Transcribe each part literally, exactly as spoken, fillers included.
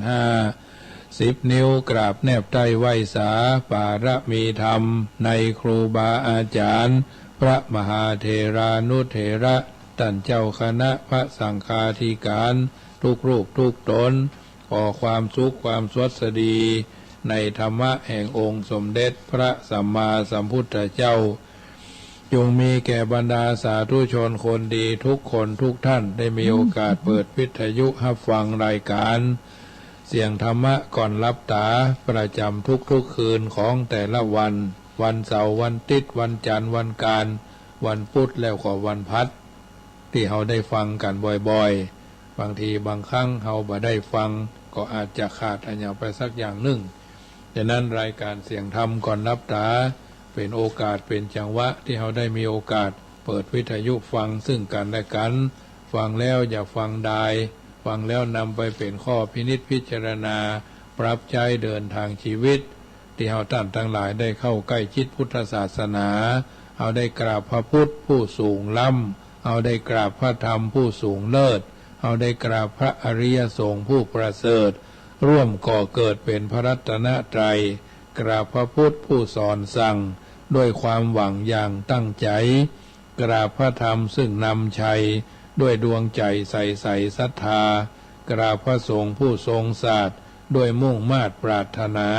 ห้า สิบ นิ้ว กราบแนบใต้ไหว้สา ปารมีธรรมในครูบาอาจ๋ารย์ พระมหาเถรานุเถระ ต้านเจ้าคณะพระสังฆาธิการ ทุกรูปทุกต๋น ขอความสุขความสวัสดี ในธรรมะแห่งองค์สมเด็จพระสัมมาสัมพุทธเจ้า จงมีแก่บรรดาสาธุชนคนดีทุกคนทุกท่าน ได้มีโอกาสเปิดวิทยุฮับฟังรายการเสียงธรรมะก่อนหลับต๋า ประจ๋ำทุกๆ คืนของแต่ละวัน วันเสาร์ วันอาทิตย์ วันจันทร์ วันอังคาร วันพุธ แล้วก็วันพฤหัส ตี้เฮาได้ฟังกั๋นบ่อยๆ บางทีบางครั้งเฮาบ่ได้ฟัง ก็อาจจะขาดอะหยังไปสักอย่างนึ่ง ฉะนั้นรายการเสียงธรรมก่อนหลับต๋า เป๋นโอกาส เป๋นจังหวะตี้เฮาได้มีโอกาสเปิดวิทยุฟังซึ่งกั๋นและกั๋น ฟังแล้วอย่าฟังดาย ฟังแล้วนำไปเป๋นข้อพินิจพิจารณา ปรับใจ๊เดินทางชีวิต ตี้เฮาต้านตังหลายได้เข้าใก้ชิดพุทธศาสนา เฮาได้กราบพระพุทธผู้สูงล้ำ เฮาได้กราบพระธรรมผู้สูงเลิศ เฮาได้กราบพระอริยสงฆ์ผู้ประเสริฐ ร่วมก่อเกิดเป๋นพระรัตนตรัย กราบพระพุทธผู้สอนสั่ง ด้วยความหวังอย่างตั้งใจ๋ กราบพระธรรมซึ่งนำชัย ด้วยดวงใจ๋ใสๆ ศรัทธา กราบพระสงฆ์ผู้ทรงศาสตร์ ด้วยมุ่งมาดปรารถนา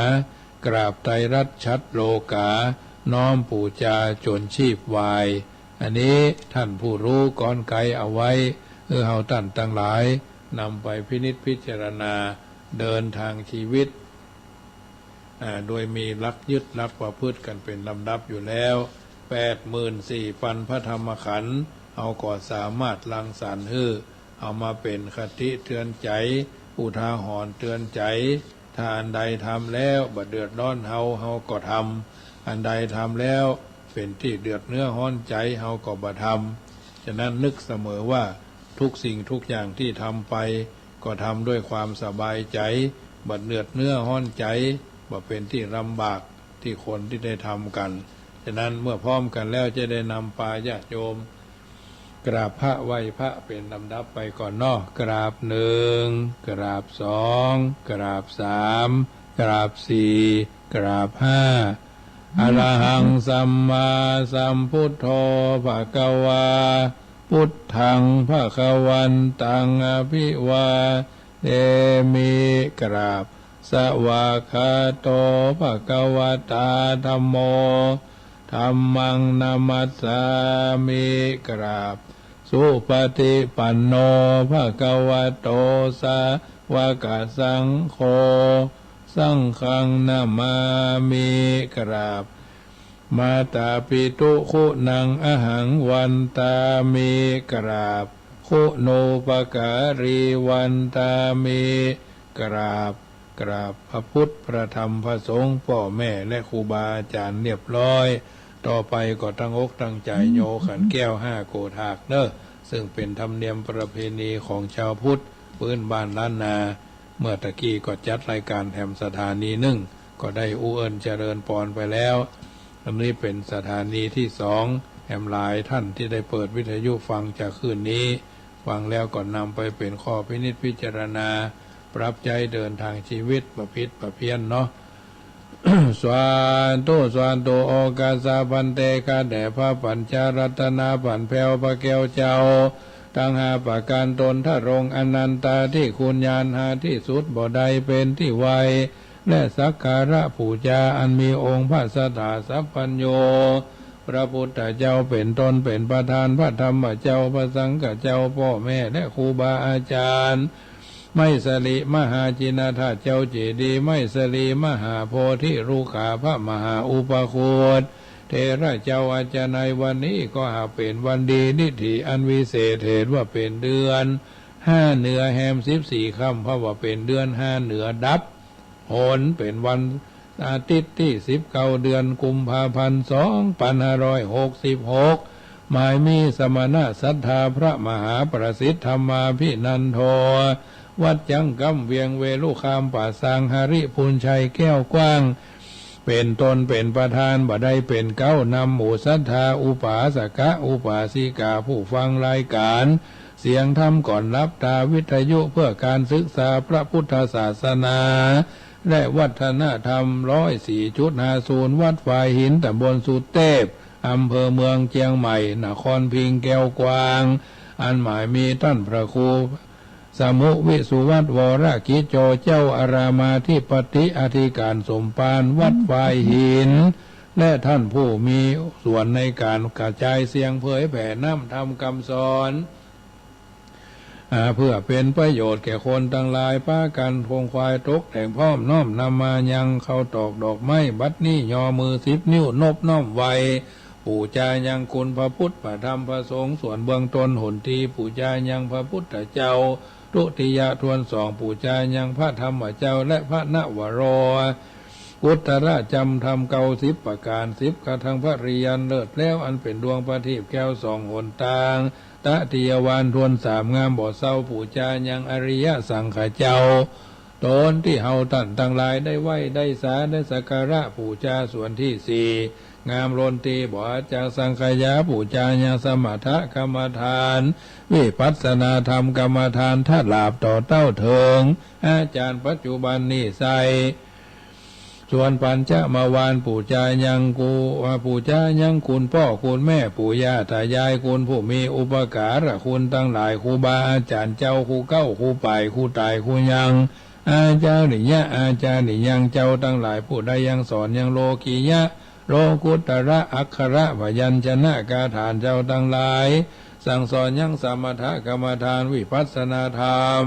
กราบไตรรัตน์ชัดโลกา น้อมปู๋จาจ๋นชีพวาย อันนี้ต้านผู้ฮู้กลไกเอาไว้ หื้อเฮาต้านตังหลายนำไปพินิจพิจารณา เดินทางชีวิต อ่า โดยมีหลักยึดหลักประพฤติกั๋นเป๋นลำดับอยู่แล้ว แปดหมื่นสี่ปันพระธรรมขันธ์ เฮาก็สามารถรังสรรค์หื้อ เอามาเป๋นคติเตือนใจ๋ อุทาหรณ์เตือนใจ๋ ถ้าอันใดทำแล้วบ่เดือดร้อนเฮา เฮาก็ทำ อันใดทำแล้วเป๋นตี้เดือดเนื้อฮ้อนใจ๋ เฮาก็บ่ทำ ฉะนั้นนึกเสมอว่าทุกสิ่งทุกอย่างตี้ทำไป ก็ทำด้วยความสบายใจ๋ บ่เดือดเนื้อฮ้อนใจ๋ บ่เป๋นตี้ลำบากตี้คนตี้ได้ทำกั๋น ฉะนั้นเมื่อพร้อมกั๋นแล้วจะได้นำปาญาติโยม กราบพระไหว้พระเป๋นลำดับไปก่อนเนาะ กราบหนึ่ง กราบสอง กราบสาม กราบสี่ กราบห้า อะระหังสัมมาสัมพุทโธ ภะคะวา พุทธัง ภะคะวันตัง อะภิวาเทมิ กราบ สวากขาโต ภะคะวะตา ธัมโม ธัมมัง นะมัสสามิ กราบ สุปะฏิปันโน ภะคะวะโต สาวะกะสังโฆ สังฆัง นะมามิ กราบ มาตาปิตุคุณัง อะหัง วันตามิ กราบ คุณูปการี วันตามิ กราบ กราบพระพุทธ พระธรรม พระสงฆ์ ป้อแม่ และครูบาอาจ๋ารย์เรียบร้อย ต่อไปก็ตั้งอกตั้งใจ๋โยขันแก้วห้าโกฏฐากเน่อ ซึ่งเป๋นธรรมเนียมประเพณีของจาวพุทธปื๊นบ้านล้านนา เมื่อตะกี้ก็จัดรายก๋านแถมสถานีนึ่ง ก็ได้อู้เอิ้นเจริญปอนไปแล้ว อันนี้เป๋นสถานีตี้สอง แหมหลายต้านตี้ได้เปิดวิทยุฟังจาคืนนี้ ฟังแล้วก็นำไปเป๋นข้อพินิจพิจารณา ปรับใจ๊เดินตางจีวิต บ่ผิดบ่เพี้ยนเนาะ สาธุ สาธุ โอกัสสะภันเต ข้าแต่พระปัญจรัตนะ ปั๋นแผ้วพระแก้วเจ้า ตังห้าประก๋าน ตนทรงอนันตาธิคุณ ญาณหาตี้สุดบ่ได้เป๋นตี้ไหว้ และสักการะปู๋จา อันมีองค์พระสถาสัพพัญญู พระพุทธเจ้าเป๋นต้นเป๋นประธาน พระธรรมเจ้า พระสังฆเจ้า ป้อแม่ และครูบาอาจ๋ารย์ ไม้สะหลีมหาจินดาธาตุ เจ้าเจดีย์ไม้สะหลี มหาโพธิรุกขา พระมหาอุปคุต เถระเจ้า อัจจะในวันนี้ก็หากเป๋นวันดี นิถิอันวิเศษ เหตุว่าเป๋นเดือนห้าเหนือแฮมสิบสี่ค่ำ เพราะว่าเป๋นเดือนห้าเหนือดับหน เป๋นวันอาทิตย์ตี้สิบเก้า เดือนกุมภาพันธ์ สองปันห้าร้อยหกสิบหก หมายมีสมณะศรัทธา พระมหาประสิทธิ์ ธรรมาภินันโท วัดจังกำเวียงเวลุคาม ป่าซางหริภุญชัยแก้วกว้าง เป๋นต้นเป๋นประธาน บ่ได้เป๋นเก๊านำหมู่ศรัทธา อุปาสกะ อุปาสิกา ผู้ฟังรายก๋าน เสียงธรรมก่อนหลับตา วิทยุเพื่อการศึกษาพระพุทธศาสนาและวัฒนธรรม ร้อยสี่จุดห้าศูนย์ วัดฝายหิน ตำบลสุเตพ อำเภอเมืองเจียงใหม่ นครพิงค์แก้วกวาง อันหมายมีต้านพระครูสมุวิสุวัฒน์ วรกิจโจ เจ้าอารามาธิปติอธิการสมภารวัดฝายหิน และต้านผู้มีส่วนในก๋านกระจายเสียงเผยแผ่น้ำธรรมกำสอน อ่า เพื่อเป๋นประโยชน์แก่คนตังหลาย ปากั๋นขวนขวายตกแต่งพร้อม น้อมนำมายังข้าวตอกดอกไม้ บัดนี้ยอมือสิบนิ้วนบน้อมไหว้ ปู๋จายังคุณพระพุทธ พระธรรม พระสงฆ์ ส่วนเบื้องต้นหนที ปู๋จายังพระพุทธเจ้า ทุติยะถ้วนสอง ปู๋จายังพระธรรมเจ้า และพระนวโร กุตระจำธรรมเก้าสิบประก๋าน สิบกระทั่งพระเรียญเลิศแล้ว อันเป๋นดวงประทีปแก้วส่องหนตาง ตติยะวานถ้วนสาม งามบ่เศร้า ปู๋จายังอริยสังฆเจ้า ต๋นตี้เฮาต้านตังหลายได้ไหว้ได้สาได้สักการะปู๋จา ส่วนตี้สี่ งามล้นตี้บ่อาจักสังขยา ปู๋จายังสมถกรรมฐาน วิปัสสนาธรรมกรรมฐาน ถลาบต่อเต้าเถิง อาจ๋ารย์ปัจจุบันนี้ไส้ ส่วนปัญจมวาน ปู๋จายังกู อ่า ปู๋จายังคุณป้อคุณแม่ ปู่ย่าต๋ายาย คุณผู้มีอุปการะคุณตังหลาย ครูบาอาจ๋ารย์เจ้า ครูเก๊า ครูป่าย ครูต๋าย ครูยัง อาจาริยะ อาจาริยัง เจ้าตังหลาย ผู้ได้ยังสอนยังโลกิยะ โลกุตระ อักขระพยัญชนะคาถา เจ้าตังหลาย สั่งสอนยังสมถกรรมฐาน วิปัสสนาธรรม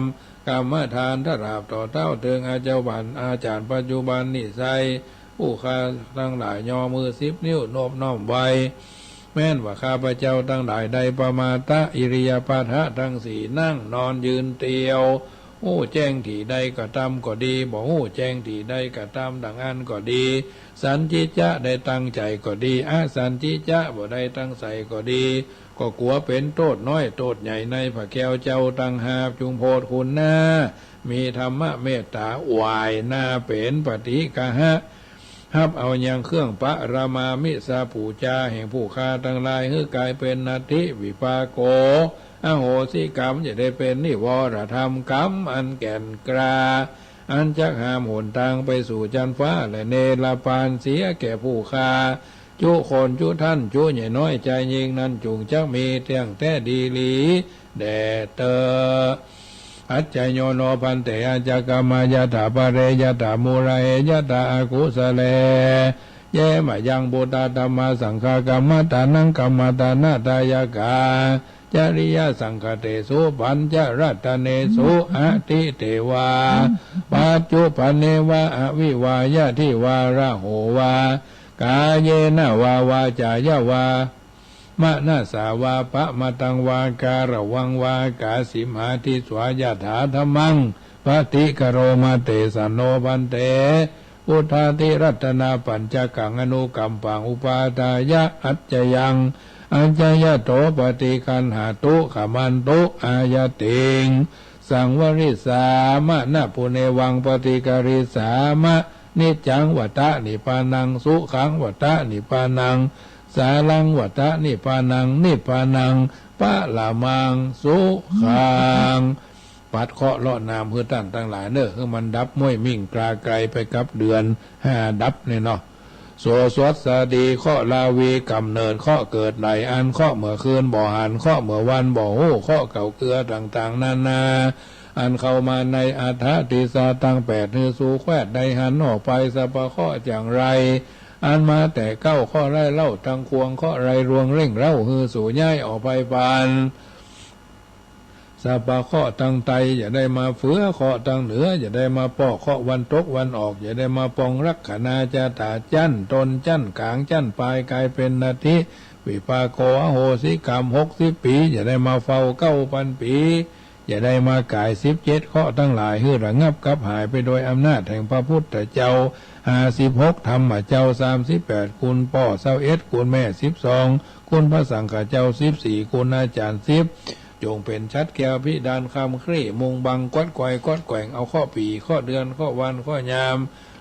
กรรมฐาน ถลาบต่อเต้าเถิงอาจารย์ อาจ๋ารย์ปัจจุบันนี้ไส้ ผู้ข้าตังหลายยอมือสิบนิ้วนบน้อมไหว้ แม้นว่าข้าพเจ้าตังหลายได้ประมาท อิริยาบถทั้งสี่ นั่ง นอน ยืน เตียว ฮู้แจ้งตี้ใดกระตำก็ดี บ่ฮู้แจ้งตี้ใดกระตำดังอั้นก็ดี สัญญิจะ ได้ตั้งใจ๋ก็ดี อสัญญิจะ บ่ได้ตั้งใจ๋ก็ดี ก็กั๋วเป๋นโต้ษน้อยโต้ษใหญ่ในพระแก้วเจ้าต่างหาก จุ่งโผดคุณนา มีธรรมเมตต๋า ไหว้หน้าเป๋นปฏิกหะ ฮับเอายังเครื่องประมามิสปู๋จาแห่งผู้ข้าตังหลาย หื้อกลายเป๋นนัตถิวิปาโก อโหสิกรรม จะได้เป๋นนิวรธรรมกรรมอันแก่นกล้า อันจักห้ามหนตางไปสู่จั๊นฟ้าและเนรปานเสียแก่ผู้ข้า จุคนจุต้าน จุใหญ่น้อยจายญิงนั้น จุ่งจักมีเตี้ยงแต๊ดีหลีแด่เต๊อ อัจจโยโนภันเต อัจจกรรมายะถา ปะเรยะถา มูลาเหยะถา อกุสะเล เย มะยัง ปุทธา ธัมมา สังฆา กรรมฐานัง กรรมฐานะทายะกา จริยะสังคเตสุ ปัญจรัตเนสุ อทิเตวา ปัจจุปันเนวะ อวิวายะทิวาระโหวา กาเยนะวา วาจายะวา มะนะสาวา ปะมะตังวา การะวังวา กาสิมหาทิสวา ยะถาธัมมัง ปะฏิกะโรมะ เตสะโนภันเต พุทธาธิรัตนาปัญจกัง อนุกัมปัง อุปาทายะ อัจจยัง อัจจยะโถ ปะฏิกัณหะตุ ขะมันตุ อายะติง สังวริสสามะ นะปุเนวัง ปะฏิกะริสสามะ นิจจัง วัตตะ นิพพานัง สุขัง วัตตะ นิพพานัง สารัง วัตตะ นิพพานัง นิพพานัง ปะระมัง สุขัง ปัดเคราะห์เลาะนามหื้อต้านตังหลายเน่อ หื้อมันดับม้วยมิ่งกลาไกลไปกับเดือนห้าดับเนี่ยเนาะ โสสถสดี เคราะห์ราวี ก๋ำเนิดเคราะห์เกิดหลายอัน เคราะห์เมื่อคืนบ่หัน เคราะห์เมื่อวันบ่ฮู้ เคราะห์เก่าเกือต่างๆ นานา อันเข้ามาในอัฏฐทิศตังแปด หื้อสูแคว้ดได้หันออกไป สัพพะเคราะห์อย่างไร อันมาแต่เก๊า เคราะห์ร้ายเล่าตังควง เคราะห์ร้ายลวงเร่งเร้า หื้อสูย้ายออกไปปัน สัพพะเคราะห์ตังใต้ อย่าได้มาเฟือ เคราะห์ตังเหนือ อย่าได้มาปอก เคราะห์วันตกวันออก อย่าได้มาปอง ลักขณาจะตา จั๊นต้น จั๊นก๋าง จั๊นปาย กลายเป๋นนัตถิวิปาโก อโหสิกรรม หกสิบปี๋ อย่าได้มาเฝ้า เก๊าปันปี๋ อย่าได้มากาย สิบเจ็ด เคราะห์ตังหลาย หื้อระงับกับหายไปโดยอำนาจแห่งพระพุทธเจ้า ห้าสิบหก ธรรมเจ้า สามสิบแปด คุณป้อ ซาวเอ็ด คุณแม่ สิบสอง คุณพระสังฆเจ้า สิบสี่ คุณอาจ๋ารย์ สิบ จงเป๋นฉัตรแก้วพิดานคำคลี่ มุงบังกวัดไกวกวัดแกว่ง เอาเคราะห์ปี๋ เคราะห์เดือน เคราะห์วัน เคราะห์ยาม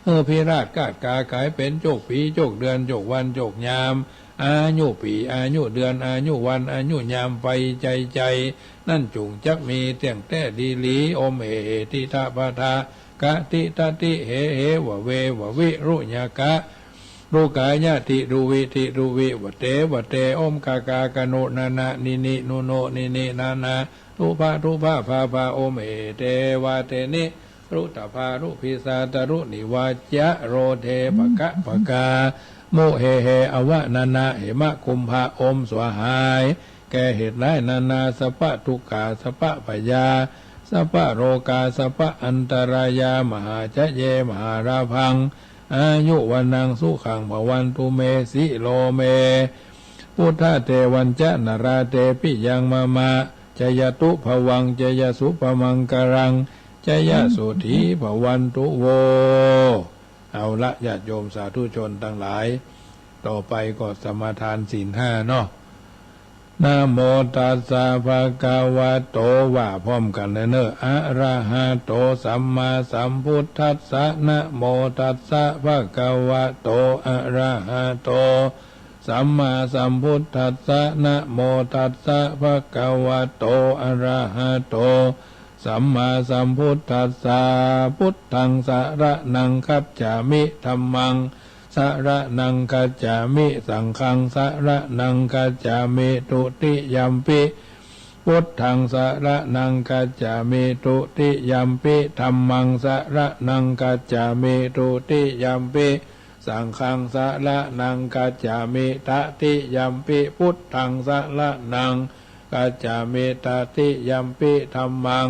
หื้อพิราชคาดกาก๋ายเป๋นโจคปี๋ โจคเดือน โจควัน โจคยาม อายุปี๋ อายุเดือน อายุวัน อายุยามไปใจ๋ใจ๋ นั้นจุ่งจักมีเตี้ยงแต๊ดีหลี อม เอ เอ ติ ทะ พะ ทะ กะ ติ ตะ ติ เห เห วะ เว วะ วิ รุ ยะ กะ รุ ก๋ายะ ทิ รุ วิ ทิ รุ วิ วะ เต วะ เต อม กะ กา กะ นุ นะ นะ นิ นิ นุ นุ นิ นิ นะ นะ ทุ พะ ทุ พะ พา พา อม เอ เต วะ เต นิ รุ ตะ พา รุ พิ สา ตะ รุ นิวา จะ โร เท ปะ กะ ปะ กา มุ เห เห อวะ นะ นะ เหมะ กุมภะ อม สวาหาย แก่เหตุร้ายนานา สะ ปะ ทุกขา สะ ปะ พยา สะ ปะ โรกา สะ ปะ อันตะรายา มหา จะ เย มหา ลาภัง อายุ วะ นัง สุขัง พะวันตุ เม สิ โร เม ปุทธะ เต วัญจะ นะรา เต ปิ ยัง มะ มะ จะ ยะ ตุ ภะวัง จะ ยะ สุ ปะ มัง กะ ลัง จะ ยะ โส ถี ภะวันตุ โว เอาละ ญาติโยมสาธุชนตังหลาย ต่อไปก็สมาทานศีลห้าเนาะ นะโมตัสสะ ภะคะวะโต ว่าพร้อมกั๋นเลยเนาะ อะระหะโต สัมมาสัมพุทธัสสะ นะโมตัสสะ ภะคะวะโต อะระหะโต สัมมาสัมพุทธัสสะ นะโมตัสสะ ภะคะวะโต อะระหะโต สัมมาสัมพุทธัสสะ พุทธัง สะ ระ ณัง คัจฉามิ ธัมมัง สะ ระ ณัง คัจฉามิ สังฆัง สะ ระ ณัง คัจฉามิ ทุติยัมปิ พุทธัง สะ ระ ณัง คัจฉามิ ทุติยัมปิ ธัมมัง สะ ระ ณัง คัจฉามิ ทุติยัมปิ สังฆัง สะ ระ ณัง คัจฉามิ ตะ ติยัมปิ พุทธัง สะ ระ ณัง คัจฉามิ ตะ ติยัมปิ ธัมมัง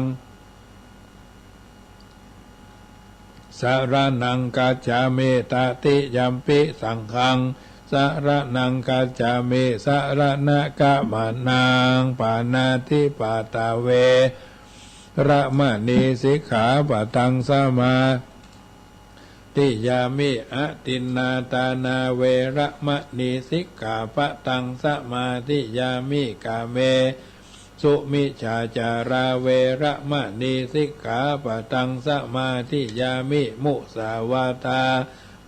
สะ ระ ณัง คัจฉามิ ตะ ติยัมปิ สังฆัง สะ ระ ณัง คัจฉามิ สะ ระ ณะ กะ มะ นัง ปาณาติปาตา เว ระ มะ นี สิกขาปะทัง สะ มา ธิยามิ อะ ทินนา ทานา เว ระ มะ นี สิกขาปะทัง สะ มา ธิยามิ กาเม สุ มิจฉาจารา เว ระ มะ นี สิกขาปะทัง สะ มา ธิยามิ มุ สา วาทา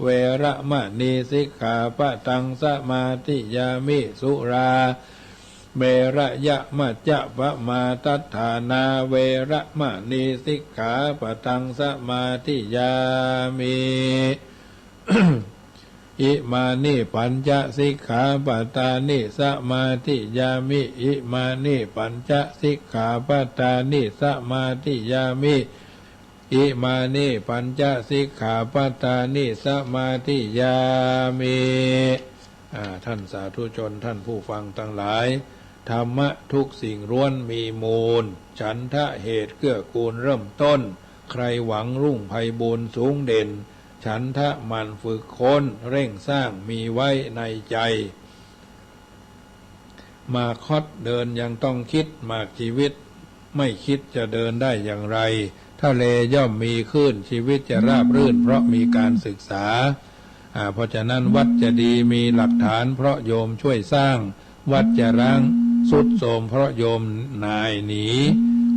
เว ระ มะ นี สิกขาปะทัง สะ มา ธิยามิ สุรา เม ระ ยะ มัจจะ ปะ มา ทัฏฐานา เว ระ มะ นี สิกขาปะทัง สะ มา ธิยามิ อิมานิ ปัญจะ สิกขาปะทานิ สะ มา ธิยามิ อิมานิ ปัญจะ สิกขาปะทานิ สะ มา ธิยามิ อิมานิ ปัญจะ สิกขาปะทานิ สะ มา ธิยามิ อ่า ท่านสาธุชน ท่านผู้ฟังตังหลาย ธรรมะทุกสิ่งล้วนมีมูล ฉันทะเหตุเกื้อกูลเริ่มต้น ใครหวังรุ่งไพบูลย์สูงเด่น ฉันทะหมั่นฝึกค้น เร่งสร้างมีไว้ในใจ หมากฮอตเดินยังต้องคิด หมากชีวิตไม่คิดจะเดินได้อย่างไร ทะเลย่อมมีคลื่น ชีวิตจะราบรื่นเพราะมีการศึกษา อ่า เพราะฉะนั้นวัดจะดีมีหลักฐานเพราะโยมช่วยสร้าง วัดจะร้างทรุดโทรมเพราะโยมนายหนี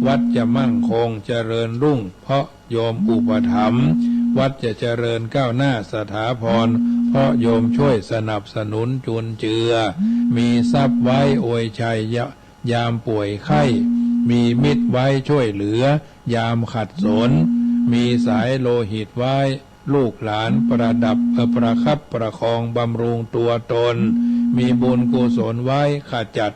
วัดจะมั่งคงเจริญรุ่งเพราะโยมอุปถัมภ์ วัดจะเจริญก้าวหน้าสถาพร เพราะโยมช่วยสนับสนุนจุนเจือ มีทรัพย์ไว้อวยชัยยะ ยามป่วยไข้ มีมิตรไว้ช่วยเหลือ ยามขัดสน มีสายโลหิตไว้ ลูกหลานประดับ เอ่อ ประคับประคองบำรุงตัวตน มีบุญกุศลไว้ขจัด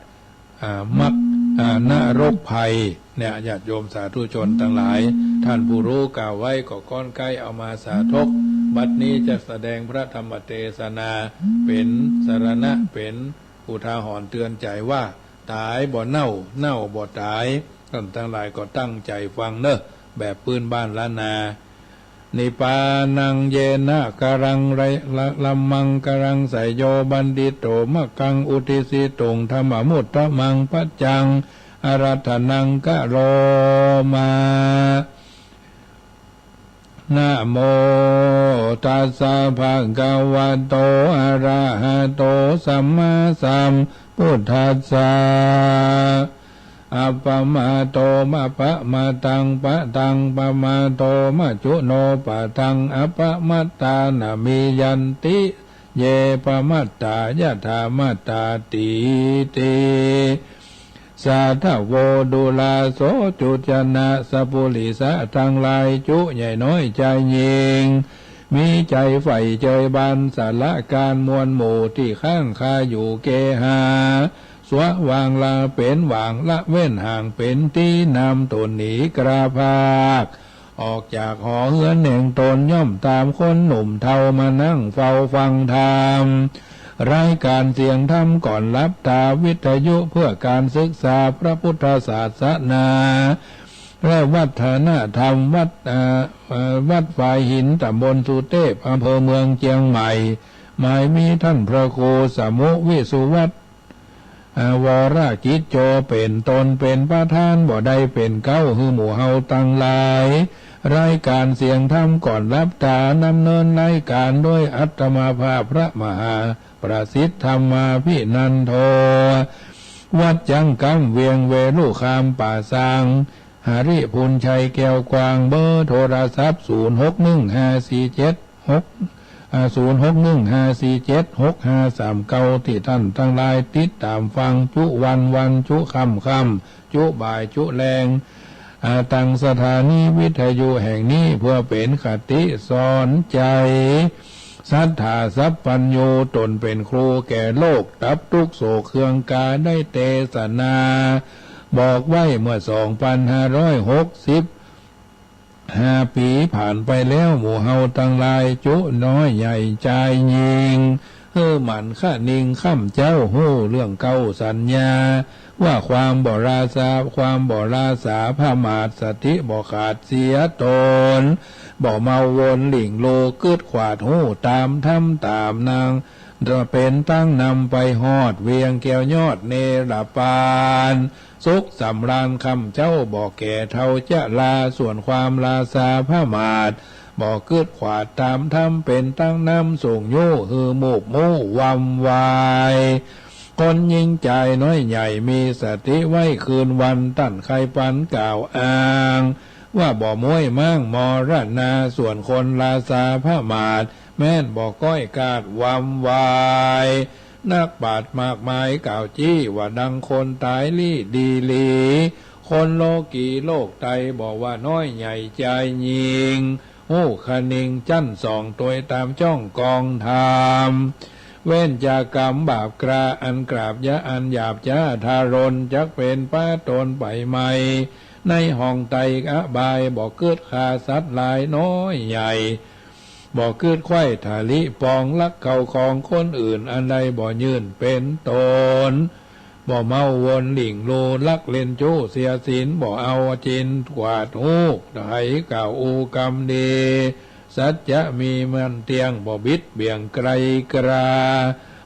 อ่า มรรค อ่า นรกภัย เนี่ย ญาติโยมสาธุชนตังหลาย ท่านผู้ฮู้กล่าวไว้ก็ค่อนใก้เอามาสาธก บัดนี้จะแสดงพระธรรมเตสนา เป๋นสรณะ เป๋นอุทาหรณ์เตือนใจ๋ว่า ต๋ายบ่เน่า เน่าบ่ต๋าย ต้านตังหลายก็ตั้งใจ๋ฟังเน่อ แบบปื้นบ้านล้านนา นิปปานัง เยนะ กะรัง ระ ระ ระมัง กะรัง ไสโย บัณฑิโต มะกัง อุตติสสิตุง ธัมมะมุตตะมัง ปัจจัง อะรัตถะนัง กะโรมะ นะโมตัสสะ ภะคะวะโต อะระหะโต สัมมาสัมพุทธัสสะ อัปปมาโต มะปะมาตัง ปะตัง ปะมาโต มัจจุโน ปะทัง อัปปะมัตตา นะมียันติ เย ปะมัตตา ยะถามัตตา ตีติ สาธะโว ดูราโส จุจนะ สัปปุริสะตังหลาย จุใหญ่น้อยจายญิง มีใจ๋ใฝ่เจยบาน สละก๋านมวลหมู่ ตี้ค้างคาอยู่เกหา สวะวางละเป๋นหว่าง ละเว้นห่างเป๋นตี้ นำต๋นหนีกล้าพาก ออกจากหอเฮือนแห่งต๋น ย่อมต๋ามคนหนุ่มเฒ่า มานั่งเฝ้าฟังธรรม รายก๋านเสียงธรรมก่อนหลับต๋า วิทยุเพื่อก๋านศึกษาพระพุทธศาสนา และวัฒนธรรม วัด เอ่อ เอ่อ วัดฝายหิน ต๋ำบลสุเตพ อำเภอเมืองเจียงใหม่ หมายมีต้านพระครูสมุวิสุวัฒน์ อ่า วรกิจโจ เป๋นต้น เป๋นประธาน บ่ได้เป๋นเก๊า หื้อหมู่เฮาตังหลาย รายก๋านเสียงธรรมก่อนหลับต๋า ดำเนินรายก๋านโดยอาตมาภาพพระมหาประสิทธิ์ธรรมาภินันโท วัดจังกำ เวียงเวลุคามป่าซาง หริภุญชัยแก้วกว้าง เบอร์โทรศัพท์ ศูนย์หกหนึ่งห้าสี่เจ็ดหก อ่า ศูนย์หกหนึ่งห้าสี่เจ็ดหกห้าสามเก้า ตี้ต้านตังหลายติดต๋ามฟังจุวันวัน จุค่ำค่ำ จุบ่าย จุแลง อ่า ตังสถานีวิทยุแห่งนี้ เพื่อเป๋นคติสอนใจ๋ สัตถาสัพพัญญู ต๋นเป๋นครูแก่โลก ดับตุ๊กข์โศกเคือง กาได้เตสนา บอกไว้เมื่อสองปันห้าร้อยหกสิบห้าปี๋ผ่านไปแล้ว หมู่เฮาตังหลาย จุน้อยใหญ่จายญิง หื้อหมั่นคะนิงค่ำเจ๊า ฮู้เรื่องเก๊าสัญญา ว่าความบ่ราสา ความบ่ราสาผมาท สติบ่ขาดเสียต๋น บ่เมาวนหลิ่งลู กึ๊ดขวาดฮู้ต๋ามธรรมต๋ามนาง เป๋นตังนำไปฮอด เวียงแก้วยอดเนรปาน สุขสำราญค่ำเจ๊า บ่แก่เฒ่าจะรา ส่วนความราสาผมาท บ่กึ๊ดขวาดต๋ามธรรม เป๋นตังนำส่งโย่ หื้อมูบมู่วำวาย คนญิงจายน้อยใหญ่ มีสติไว้คืนวัน ต้านใค่ปันกล่าวอ้าง ว่าบ่ม้วยม้างมรณา ส่วนคนราสาผมาท แม่นบ่ก้อยกาดวำวาย นักปราชญ์มากมายกล่าวจี้ ว่าดังคนต๋ายลี้ดีหลี คนโลกีโลกไต บ่ว่าน้อยใหญ่จายญิง ฮู้คะนิงจั้นส่อง ตวยต๋ามจ้องกองธรรม เว้นจากกรรมบาปกล้า อันกราบยะอันหยาบจ๊าทารุณ จักเป๋นป๊าต๋นไปไหม ในห้องไตอบาย บ่กึ๊ดฆ่าสัตว์หลายน้อยใหญ่ บ่กึ๊ดใคว่ถลิปอง ลักเข้าของคนอื่น อันใดบ่ยื่นเป๋นต๋น บ่เมาวนหลิ่งลู ลักเล่นจู้เสียศีล บ่เอาจินกวาดฮูก ไถกล่าวอู้กำดี สัจจะมีมั่นเตี้ยง บ่บิดเบี่ยงไกลกล้า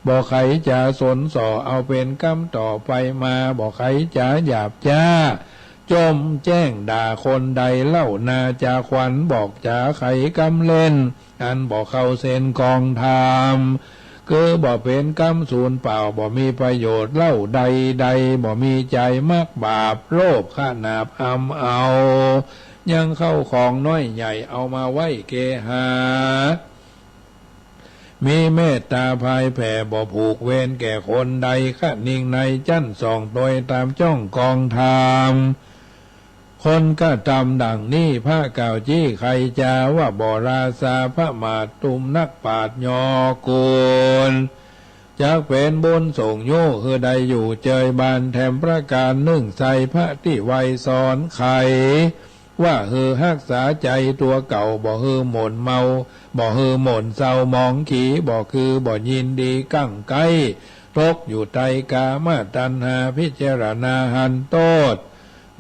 บ่ใค่จ๋าสนส่อ เอาเป๋นกำต่อไปมา บ่ใค่จ๋าหยาบจ๊า จ่มแจ้งด่าคนใดเล่า นาจาขวัญบอกจ๋าใค่กำเล่น อันบ่เข้าเส้นกองธรรม คือบ่เป๋นกำสูญเปล่า บ่มีประโยชน์เล่าใดๆ บ่มีใจ๋มักบาป โลภขนาบอำเอา ยังเข้าของน้อยใหญ่ เอามาไว้เกหา มีเมตต๋าพายแผ่ บ่ผูกเวรแก่คนใด คะนิงในจั้นส่อง ตวยต๋ามจ้องกองธรรม คนกระตำดังนี้ พระกล่าวจี้ใค่จ๋า ว่าบ่ราสาผมาท ตุ้มนักปราชญ์ยอกูล จักเป๋นบุญส่งโย่ หื้อได้อยู่เจยบาน แถมประก๋านนึ่งใส่ พระตี้ไหว้สอนใค่ ว่าหื้อฮักษาใจ๋ตั๋วเก่า บ่หื้อหม่นเมา บ่หื้อหม่นเศร้าหมองขี บ่คือบ่ยินดีกั้งใก๊ ตกอยู่ใต้กามตัณหา พิจารณาหันโต้ษ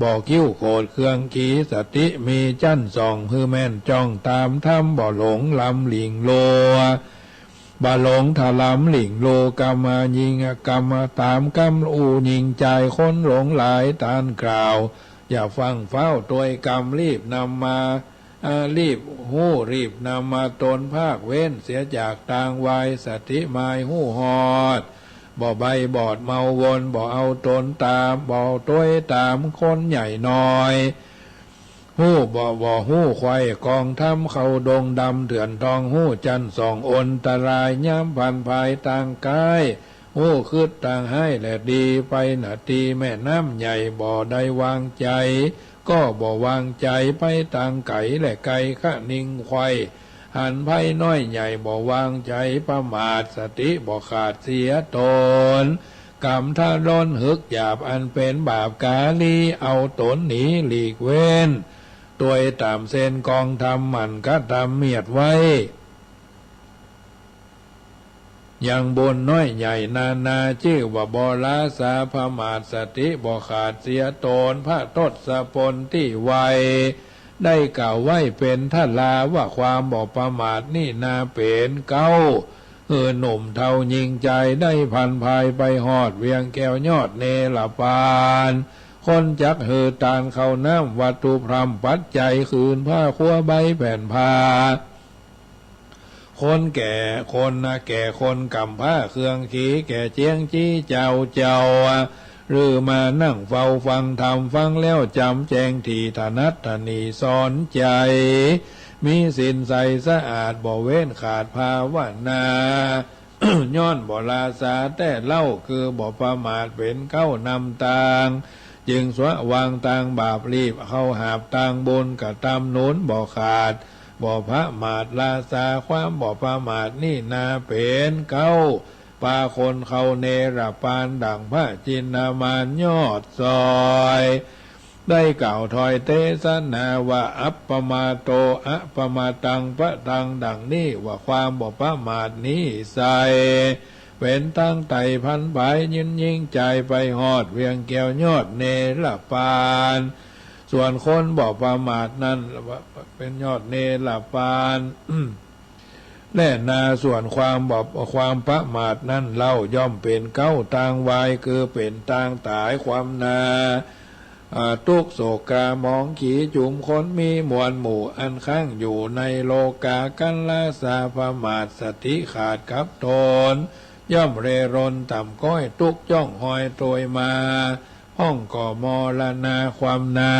บ่คิ้วโขดเคืองขี สติมีจั้นส่อง หื้อแม่นจ้องต๋ามธรรม บ่หลงลำหลิ่งลัว บ่หลงถลำหลิ่งลัว กำมายิง กำมาต๋ามกำอู้ยิงจาย คนหลงหลายต้านกล่าว อย่าฟั่งฟ้าวตวยกำ รีบนำมา อ่า รีบฮู้ รีบนำมาตนภาคเว้น เสียจากตางวาย สติหมายฮู้ฮอด บ่ใบ้บอดเมาวน บ่เอาต๋นต๋าม บ่ตวยต๋ามคนใหญ่น้อย ฮู้บ่ บ่ฮู้ไขว่กองธรรมเข้าดงดำเถื่อนทอง ฮู้จันทร์ส่องอันตรายยามผ่านภายตางก๋าย ฮู้กึ๊ดตางฮ้ายและดี ไปนาตี้แม่น้ำใหญ่บ่ได้วางใจ๋ ก็บ่วางใจ๋ ไปตางไก๋และไก๋คะนิงไขว่ หันภัยน้อยใหญ่บ่วางใจ๋ ประมาทสติบ่ขาดเสียต๋น ก๋ำทะล้นหึกหยาบอันเป๋นบาปก๋าลี เอาต๋นหนีหลีกเว้น ตวยต๋ามเส้นกองธรรมหมั่นกระตำเมียดไว้ ยังบุญน้อยใหญ่นานา จื้อว่าบ่ลาสา ประมาทสติบ่ขาดเสียต๋น พระทศพลตี้ไว ได้กล่าวไว้เป๋นทราว่า ความบ่ประมาทนี้นาเป๋นเก๊า หื้อหนุ่มเฒ่าญิงจายได้ผ่านภายไปฮอดเวียงแก้วยอดเนรปาน คนจักหื้อตานข้าวน้ำวัตถุพร่ำปัจจัย คืนผ้าครัวใบแผ่นผ้า คนแก่ คนนาแก่ คนก๋ำพร้า เครื่องขีแก่เจียงจี้เจ้าเจ้า หรือมานั่งเฝ้าฟังธรรม ฟังแล้วจ๋ำแจ้งถี่ ถนัดถนีสอนใจ๋ มีศีลใสสะอาด บ่เว้นขาดภาวนา ย้อนบ่ลาสาแต๊เล่า คือบ่ประมาทเป๋นเก๊านำตาง จึงสวะวางตางบาป รีบเข้าหาบตางบุญ กระตำหนุนบ่ขาด บ่ประมาทลาสา ความบ่ประมาทนี้นาเป๋นเก๊า ปาคนเข้าเนรปาน ดั่งพระจินดามานยอดซอย ได้กล่าวถ้อยเตสนาว่า อัปปมาโต อปมาตัง ปะตัง ดั่งนี้ว่า ความบ่ประมาทนี้ใส่ เป๋นตางไต่พันผาย ยืนยิ่งจายไปฮอดเวียงแก้วยอดเนรปาน ส่วนคนบ่ประมาทนั้น เป๋นยอดเนรปาน แลนา ส่วนความบ่ ความประมาทนั้นเล่า ย่อมเป๋นเก๊าตางวาย คือเป๋นตางต๋าย ความนา อ่า ตุ๊กข์โศกกาหมองขีจุม คนมีมวลหมู่ อันค้างอยู่ในโลกากัลลาสา ประมาทสติขาดกับต๋น ย่อมเร่ร่อนต่ำก๊อย ตุ๊กข์จ้องฮอยตวยมา พ่องก็มรณา ความนา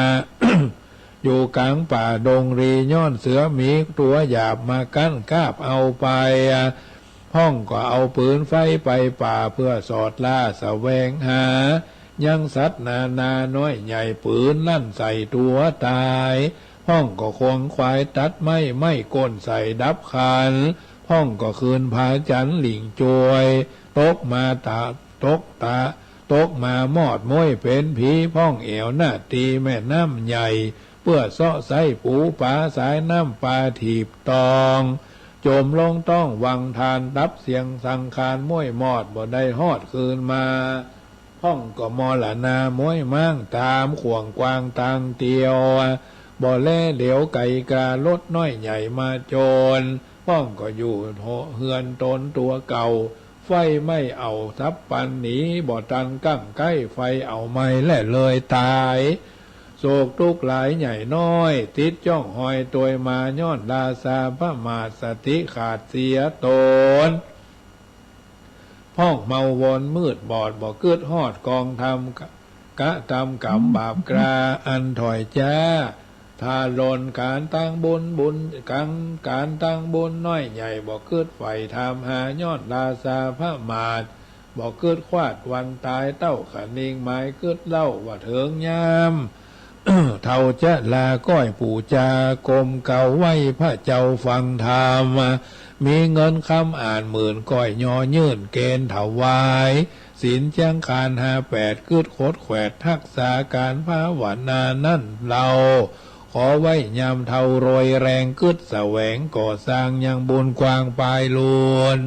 อยู่ก๋างป่าดงรี ย้อนเสือหมีตั๋วหยาบมากั้น กาบเอาไป พ่องก็เอาปืนไฟไปป่า เพื่อสอดล่าแสวงหา ยังสัตว์นานาน้อยใหญ่ ปืนลั่นใส่ตั๋วต๋าย พ่องก็ควงควายตัดไม้ ไม้ก้นใส่ดับครรภ์ พ่องก็คืนผาจั๋นหลิ่งจวย ตกมาตะ ตกตะ ตกมามอดม้วยเป๋นผี พ่องแอ่วหน้าตี้แม่น้ำใหญ่ เปื้อเซาะไส้ปูปลา สายน้ำปาถีบตอง จ๋มลงต๊องวังทาน ดับเสี้ยงสังขาร ม้วยมอดบ่ได้ฮอดคืนมา พ่องก็มรณาม้วยม้าง ต๋ามข่วงกว้างตางเตียว บ่แลเหลียวไก๋กา รถน้อยใหญ่มาจน พ่องก็อยู่เฮือนต๋นตั๋วเก่า ไฟไหม้เอาสับปันหนี บ่ตันกั้งใก้ ไฟเอาไหม้แลเลยต๋าย โศกตุ๊กข์หลายใหญ่น้อย ติดจ้องฮอยตวยมา ย้อนลาสาประมาทสติขาดเสียต๋น พ่องเมาวนมืดบอด บ่กึ๊ดฮอดกองธรรม กระตำกรรมบาปกล้า อันถ้อยจ๊า ถ้าหล่นก๋านตางบุญ บุญ ก๋าน ก๋านตางบุญน้อยใหญ่ บ่กึ๊ดใฝ่ถามหา ย้อนลาสาประมาท บ่กึ๊ดควาดวันต๋าย เต้าคะนิงหมายกึ๊ดเล่า ว่าเถิงยาม เฒ่าจะลาก้อยปู๋จากรมเก่า ไหว้พระเจ้าฟังธรรม มีเงินคำอ่านหมื่น ก้อยยอยื่นเกณฑ์ถวาย ศีลเจียงคานห้าแปด กึ๊ดขดแขวด ฮักษาก๋านภาวนานั้นเล่า ขอไหว้ยามเฒ่าโรยแรง กึ๊ดแสวงก่อสร้างยังบุญกว้างปายลูน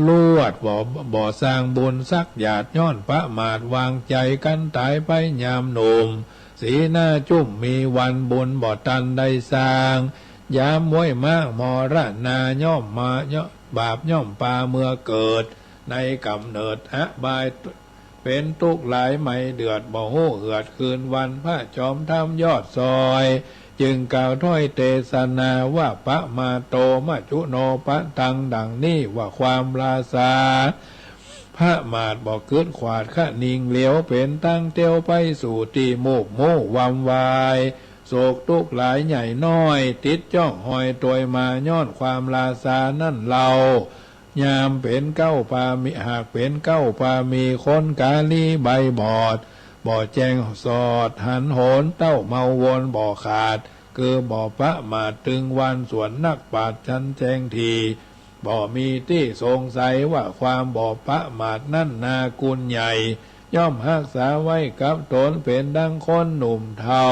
ลวดบ่ บ่สร้างบุญสักหยาด ย้อนประมาทวางใจ๋ กันต๋ายไปยามหนุ่ม สีหน้าจุ้มมีวัน บุญบ่ตันได้สร้าง ยามม้วยม้างมรณา ย่อมมา ย่อม บาปย่อมปาเมื่อเกิด ในก๋ำเนิดอบาย เป๋นตุ๊กข์หลายไหมเดือด บ่ฮู้เหือดคืนวัน พระจอมธรรมยอดซอย จึงกล่าวถ้อยเตสนาว่า ปะมาทโต มัจจุโน ปะตัง ดังนี้ว่า ความราษาผะหมาทบ่กึ๊ดขวาดคะนิงเหลียว เป๋นตังเตียวไปสู่ตี้มูกมู่วำวาย โศกตุ๊กข์หลายใหญ่น้อย ติดจ้องหอยตวยมา ย้อนความราษานั้นเล่า ยามเป๋นเก๊าปามี หากเป๋นเก๊าปามี คนกาลีใบบอด บ่แจ้งสอดหันโหน เต้าเมาวนบ่ขาด คือบ่ประมาทตึงวัน ส่วนนักปราชญ์ชั้นแจ้งถี่ บ่มีตี้สงสัยว่า ความบ่ประมาทนั้นนาคุณใหญ่ ย่อมฮักษาไว้กับต๋น เป๋นดังคนหนุ่มเฒ่า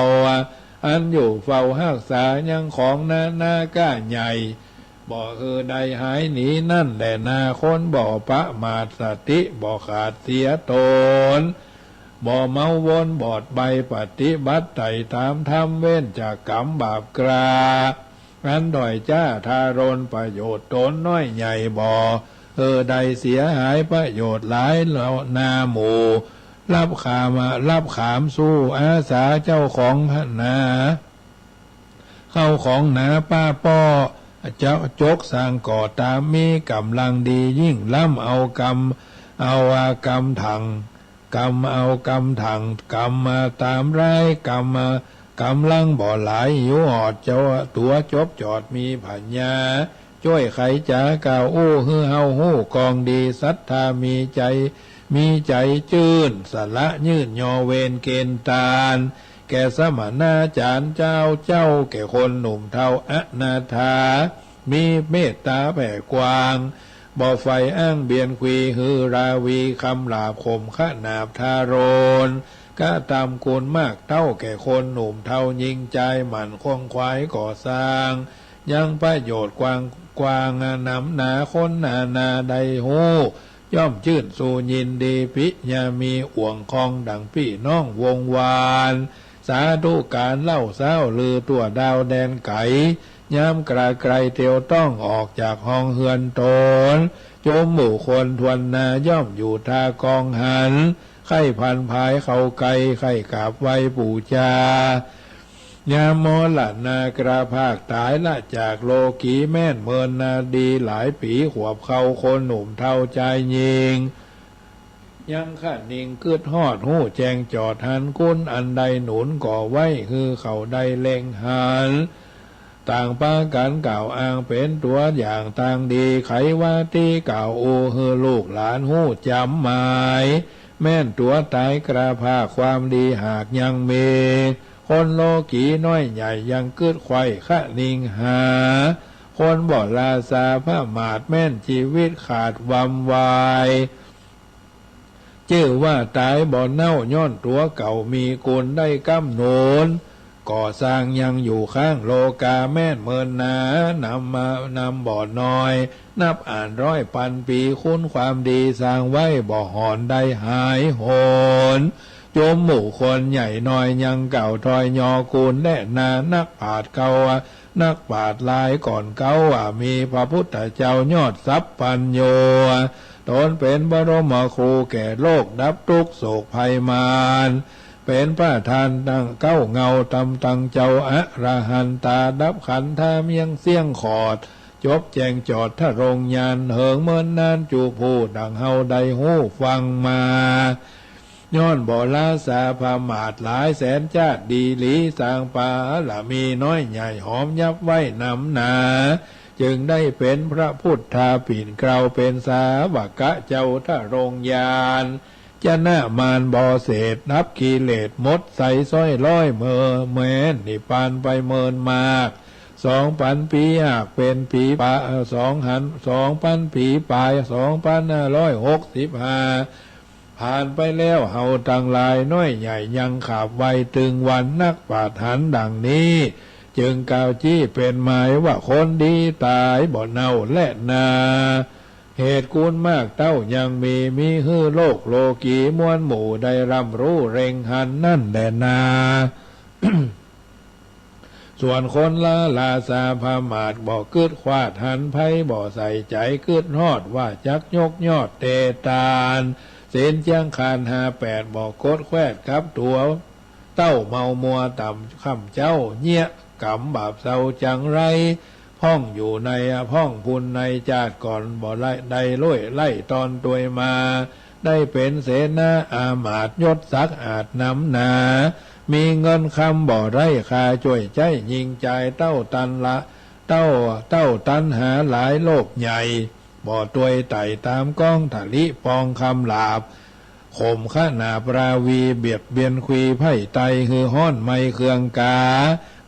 อันอยู่เฝ้าฮักษายังของนานาก้าใหญ่ บ่หื้อได้หายหนีนั้นแลนา คนบ่ประมาทสติบ่ขาดเสียตน บ่เมาวนบอดใบ ปฏิบัติไต่ต๋ามธรรม เว้นจากกรรมบาปกล้า อันด้อยจ๊าทารุณ ประโยชน์ต๋นน้อยใหญ่บ่ เออ ได้เสียหายประโยชน์หลายเหล่านาหมู่ รับขาม รับขามสู้อาสาเจ้าของนา เข้าของหนาป้าป้อ จะจกสร้างก่อต๋าม มีก๋ำลังดียิ่งล้ำ เอากำ เอาอากำถัง กำเอากำถัง กำมาต๋ามร้าย กำมา ก๋ำลังบ่หลาย หิวหอดเจ้าตั๋วจบจอดมีผญา จ้วยไขจ๋าก่าวอู้ หื้อเฮาฮู้กองดี ศรัทธามีใจ๋ มีใจ๋จื้น สละยื่นยอเวรเกณฑ์ตาน แก่สมณาจ๋ารย์เจ้า เจ้าแก่คนหนุ่มเฒ่าอนาถา มีเมตต๋าแผ่กว้าง บ่ใฝ่อ้างเบียน ขวีหื้อราวี คำหลาบข่มขนาบทารุณ กระตำคุณมากเต้า แก่คนหนุ่มเฒ่าญิงจาย หมั่นขวนขวายก่อสร้าง ยังประโยชน์กว้างกว้าง นำหนาคนนานาได้ฮู้ ย่อมจื้นซู่ยินดี ปิยามีอ่วงคอง ดั่งปี้น้องวงวาน สาธุก๋านเล่าเซ้า ลือตั๋วดาวแดนไก๋ ยามกระไกรเตียวต้อง ออกจากห้องเฮือนต๋น จุมหมู่คนถ้วนนา ย่อมอยู่ท่ากองหัน ใค่ผันผายเข้าใก้ ใค่กราบไหว้ปู๋จา ยามมรณาคราพาคต๋าย ละจากโลกี แม่นเมินนาดีหลายปี๋ ขวบเข้าคนหนุ่มเฒ่าจายญิง ยังคะนิงกึ๊ดฮอด ฮู้แจ้งจอดหันคุณ อันได้หนุนก่อไว้ หื้อเขาได้เล็งหัน ต่างปากั๋นกล่าวอ้าง เป๋นตั๋วอย่างตางดี ไขวาตีกล่าวอู้ หื้อลูกหลานฮู้จ๋ำหมาย แม่นตั๋วต๋ายคราพาค ความดีหากยังมี คนโลกีน้อยใหญ่ ยังกึ๊ดใค่คะนิงหา คนบ่ราษาผะหมาท แม่นจีวิตขาดวำวาย จื้อว่าต๋ายบ่เน่า ย้อนตั๋วเก่ามีคุณ ได้กำหนุนก่อสร้าง ยังอยู่ข้างโลกา แม่นเมินนา นำมา นำบ่น้อย นับอ่านร้อยปันปี๋ คุณความดีสร้างไว้ บ่หอนได้หายหน จุมหมู่คนใหญ่น้อย ยังกล่าวถ้อยยอคุณแลนา นักปราชญ์เก่า นักปราชญ์ลายก่อนเก่าว่า มีพระพุทธเจ้ายอดสัพพัญญู ต๋นเป๋นบรมครูแก่โลก ดับตุ๊กข์โศกภัยมาร เป๋นประธานตั้งเก๊าเงา ต๋ามตังเจ้าอรหันตา ดับขันธาเมียงเสี้ยงขอด จบแจ้งจอดทะรงญาณ เหิงเมินนานจูผู้ ดั่งเฮาได้ฮู้ฟังมา ย้อนบ่ราษาผะหมาท หลายแสนจาติดีหลี สร้างปารมีน้อยใหญ่ หอมยับไว้นำหนา จึงได้เป๋นพระพุทธาปิ่นเกล้า เป๋นสาวกะเจ้าทะรงญาณ จนะมารบ่เสด ดับกิเลสหมดใส ซ้อยร้อยเมิน แม่นนิพพานไปเมินมาก สองปันปี๋ หากเป๋นปี๋ปะ สองหัน สองปันปี๋ปาย สองปันห้าร้อยหกสิบห้า ผ่านไปแล้ว เฮาตังหลายน้อยใหญ่ ยังขาบไหว้ตึงวัน นักปราชญ์หันดั่งนี้ จึงกล่าวจี้เป๋นหมายว่า คนดีต๋ายบ่เน่าแลนา เหตุคุณมากเต้ายังมี มีหื้อโลกโลกีมวลหมู่ ได้ร่ำฮู้เล็งหันนั้นแลนา ส่วนคนละราษาผะหมาท บ่กึ๊ดขวาดหันภัย บ่ใส่ใจ๋กึ๊ดฮอด ว่าจักยกยอดเตตาน ศีลเจียงคานห้าแปด บ่กดแควดกับตั๋ว เต้าเมามัวต่ำค่ำเจ๊า เยียะ ก๋รรมบาปเซาจังไร พ่องอยู่ใน พ่องปุ้นในจาติก่อน บ่ได้ ได้ล่วยไล่ตอนตวยมา ได้เป๋นเสนาอามาตย์ ยศศักดิ์อาจนำหนา มีเงินคำบ่ได้ค่าจ้วยใจ๊ ยิ่งจ่ายเต้าตันละ เต้า เต้าตันหาหลายโลภใหญ่ บ่ตวยไต่ต๋ามกอง ทะลิปองคำหลาบ ข่มขนาบราวี เบียดเบียนควีไพร่ไต หื้อฮ้อนไหม้เคืองกา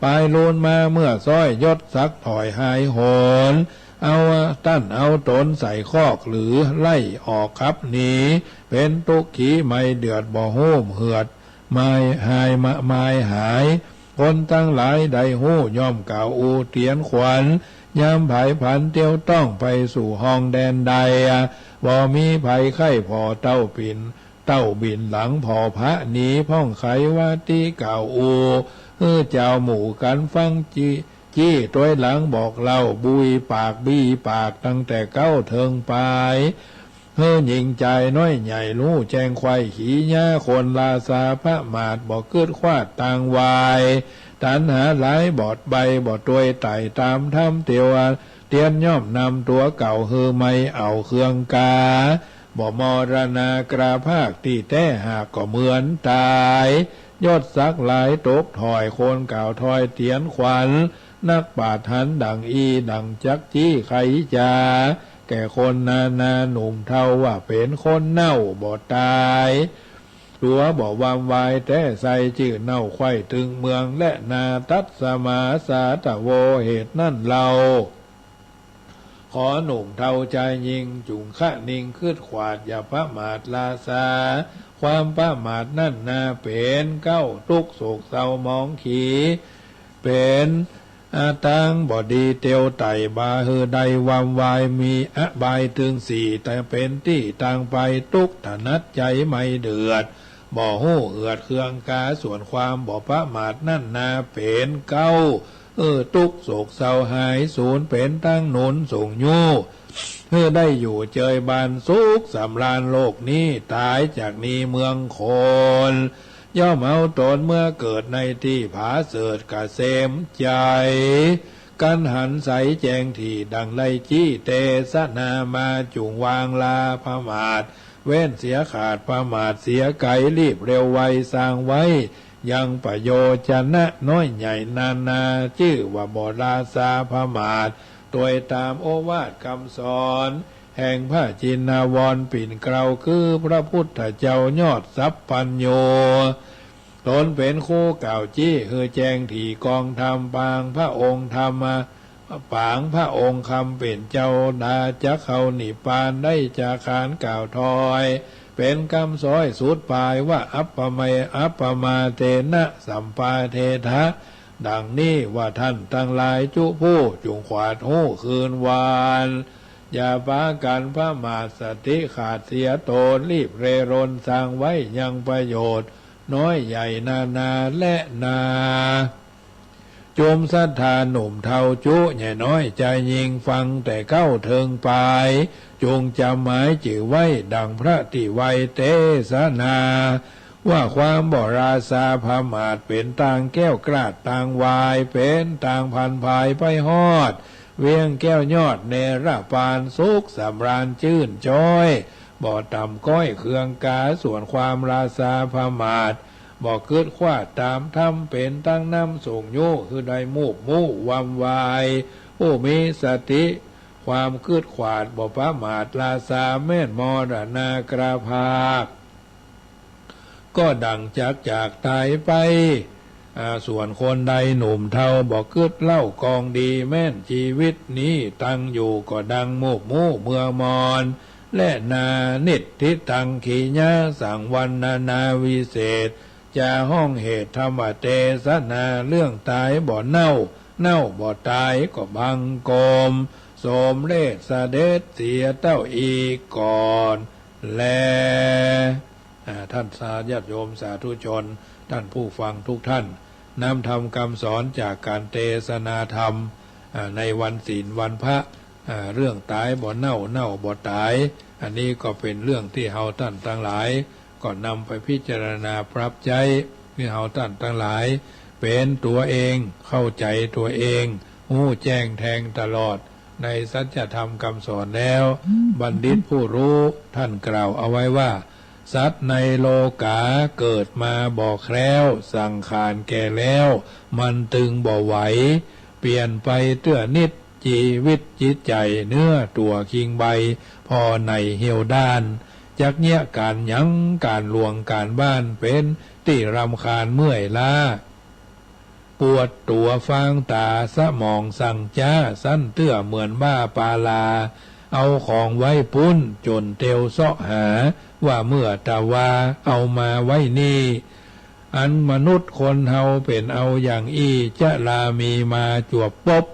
ปายลูนมาเมื่อซ้อย ยศศักดิ์ถอยหายโหน เอาต้านเอาต๋นใส่คอก หรือไล่ออกขับหนี เป๋นตุ๊กขีไหม้เดือด บ่ฮู้เหือด หมายหาย หมายหาย คนตังหลายได้ฮู้ ย่อมกล่าวอู้เตียนขวัญ ยามผายผันเตียวต้อง ไปสู่ห้องแดนใด บ่มีใผใค่ผ่อเต้าปิ่น เต้าบินหลังผ่อพระหนี พ่องไขวาตี้กล่าวอู้ หื้อเจ้าหมู่กั๋นฟัง จี้ จี้ตวยหลังบอกเล่า บุยปากบี้ปาก ตั้งแต่เก๊าเถิงปาย หื้อหญิงจายน้อยใหญ่ ฮู้แจ้งใคว่ขีญา คนราษาพระมาตย์ บ่กึ๊ดควาดตางวาย ตัณหาหลายบอดใบ บ่ตวยไต่ต๋ามธรรมเตียว เตียนย่อมนำตั๋วเก่า หื้อไหม้เอาเคืองกา บ่มรณาคราพาก ตี้แต๊หากก็เหมือนต๋าย ยศศักดิ์หลายตกถ้อย คนกล่าวถ้อยเตียนขวัญ นักปราชญ์หันดั่งอี้ ดั่งจักจี้ไขจา แก่คนนานาหนุ่มเฒ่า ว่าเป๋นคนเน่าบ่ต๋าย ตั๋วบ่วำวายแต๊ไส้ จื้อเน่าไขว่ตึงเมืองแลนา ตัสมาสาทโว เหตุนั้นเล่า ขอหนุ่มเฒ่าจายญิง จุ่งคะนิงกึ๊ดขวาด อย่าประมาทราษา ความประมาทนั้นนาเป๋นเก๊า ตุ๊กข์โศกเศร้าหมองขี เป๋น อา ตางบ่ดีเตียวไต่ บ่หื้อได้วำวาย มีอบายตึงสี่ แต่เป๋นตี้ตางไป ตุ๊กข์ถนัดใจ๋ไม่เดือด บ่ฮู้เอือดเคืองกา ส่วนความบ่ประมาทนั้นนาเป๋นเก๊า เออ ตุ๊กข์โศกเศร้าหายสูญ เป๋นตังหนุนส่งยู้ หื้อได้อยู่เจยบานสุขสำราญโลกนี้ ต๋ายจากนี้เมืองคน ย่อมเอาต๋นเมื่อเกิดในตี้ผาเสริฐเกษมใจ๋ กั๋นหันใสแจ้งถี่ ดั่งได้จี้เตสนามา จุ่งวางลาประมาท เว้นเสียขาดประมาทเสียไก๋ รีบเร็วไวสร้างไว้ ยังประโยชนะน้อยใหญ่นานา จื้อว่าบ่ราษาประมาท ตวยต๋ามโอวาทกำสอน แห่งพระจินวรปิ่นเกล้า คือพระพุทธเจ้ายอดสัพพัญญู ต๋นเป๋นครูกล่าวจี้ หื้อแจ้งถี่กองธรรม ปางพระองค์ธรรมะ ปางพระองค์คำเป๋นเจ้า ดาจักเข้านิพพาน ได้จาขานกล่าวถ้อย เป๋นกำซ้อยสุดปายว่า อัปปะเม อัปปะมาเทนะสัมปาเทถะ ดั่งนี้ว่า ท่านตังหลายจุผู้จุ่งขวาดฮู้คืนวาน อย่าปากั๋นประมาท สติขาดเสียต๋น รีบเร่ร่อนสร้างไว้ยังประโยชน์ น้อยใหญ่นานาแลนา จุมศรัทธาหนุ่มเฒ่าจุใหญ่น้อยจายญิง ฟังแต่เก๊าเถิงปาย จุ่งจ๋ำหมายจื้อไว้ ดั่งพระตี้ไว้เตสนา ว่าความบ่ราษาประมาท เป๋นตางแก้วกล้าดตางวาย เป๋นตางพันภายไปฮอด เวียงแก้วยอดเนรปาน สุขสำราญจื้นจ๊อย บ่ต่ำก้อยเคืองกา ส่วนความราษาประมาท บ่กึ๊ดควาดต๋ามธรรม เป๋นตังนำส่งยู้ หื้อได้มูบมู่วำวาย ผู้มีสติ ความกึ๊ดควาดบ่ประมาทราษา แม่นมรณาคราพาก ก็ดั่งจักจากต๋ายไป อ่า ส่วนคนใดหนุ่มเฒ่า บ่กึ๊ดเล่ากองดี แม่นจีวิตนี้ตังอยู่ ก็ดังมูบมู่เมื่อมอนแลนา นิฏฐิตังขีญาสัง วรรณนาวิเศษ จาห้องเหตุธรรมเตสนา เรื่องต๋ายบ่เน่า เน่าบ่ต๋าย ก็บังคมสมเร็จเสด็จเสียเต้าอี้ก่อนแล อ่า ท่านสา ญาติโยมสาธุชน ท่านผู้ฟังทุกท่าน น้ำธรรมคำสอนจากการเตสนาธรรม อ่า ในวันศีลวันพระ อ่า เรื่องต๋ายบ่เน่า เน่าบ่ต๋าย อันนี้ก็เป๋นเรื่องตี้เฮาต้านตังหลาย ก็นำไปพิจารณาปรับใจ๊ หื้อเฮาต้านตังหลาย เป๋นตั๋วเอง เข้าใจ๋ตั๋วเอง ฮู้แจ้งแทงตลอดในสัจธรรมกำสอนแล้ว บัณฑิตผู้ฮู้ท่านกล่าวเอาไว้ว่า สัตว์ในโลก๋าเกิดมาบ่แคล้ว สังขารแก่แล้วมันตึงบ่ไหว เปลี่ยนไปเตื้อนิด จีวิตจิตใจ๋เนื้อตั๋วคิงใบ ผ่อในเหี่ยวด้าน จักเยียะก๋านหยัง ก๋านหลวงก๋านบ้าน เป๋นตี้รำคาญเมื่อยล้า ปวดตั๋วฟางต๋า สมองสั่งจ๊า สั้นเตื้อเหมือนบ้าปาลา เอาของไว้ปู๊น จ๋นเตียวเซาะหา ว่าเมื่อตะวาเอามาไว้นี่ อันมนุษย์คนเฮาเป๋นเอาอย่างอี้ จะลามีมาจวบปบ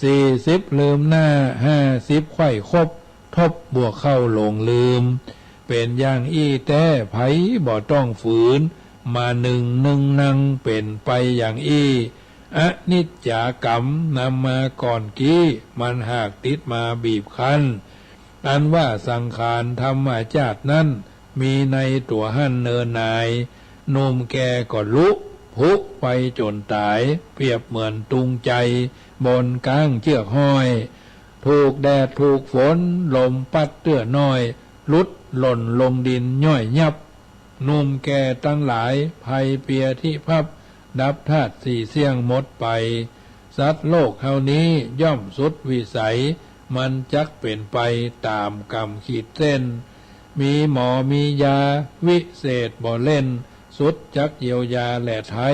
สี่สิบลืมหน้า ห้าสิบไขว่คบ ทบบวกเข้าหลงลืม เป๋นอย่างอี้แต๊ ใผบ่ต้องฝืน มานึ่งนึ่งนัง เป๋นไปอย่างอี้ อนิจจากรรมนำมาก่อนกี้ มันหากติดมาบีบคั้น อันว่าสังขารธรรมจาตินั้น มีในตั๋วหั้นเนินนาย หนุ่มแก่ก็ลุผุไปจ๋นต๋าย เปรียบเหมือนตุงใจ บนก๊างเจื้อกฮ้อย ถูกแดดถูกฝน ลมปั๊ดเตื้อน้อย หลุดหล่นลงดินย่อยยับ หนุ่มแก่ตังหลาย ภัยเปียธิภัพ ดับธาตุสี่เสี้ยงหมดไป สัตว์โลกเฮานี้ย่อมสุดวิสัย มันจักเป๋นไปต๋ามกรรมขีดเส้น มีหมอมียาวิเศษบ่เล่น สุดจักเยียวยาแลไท้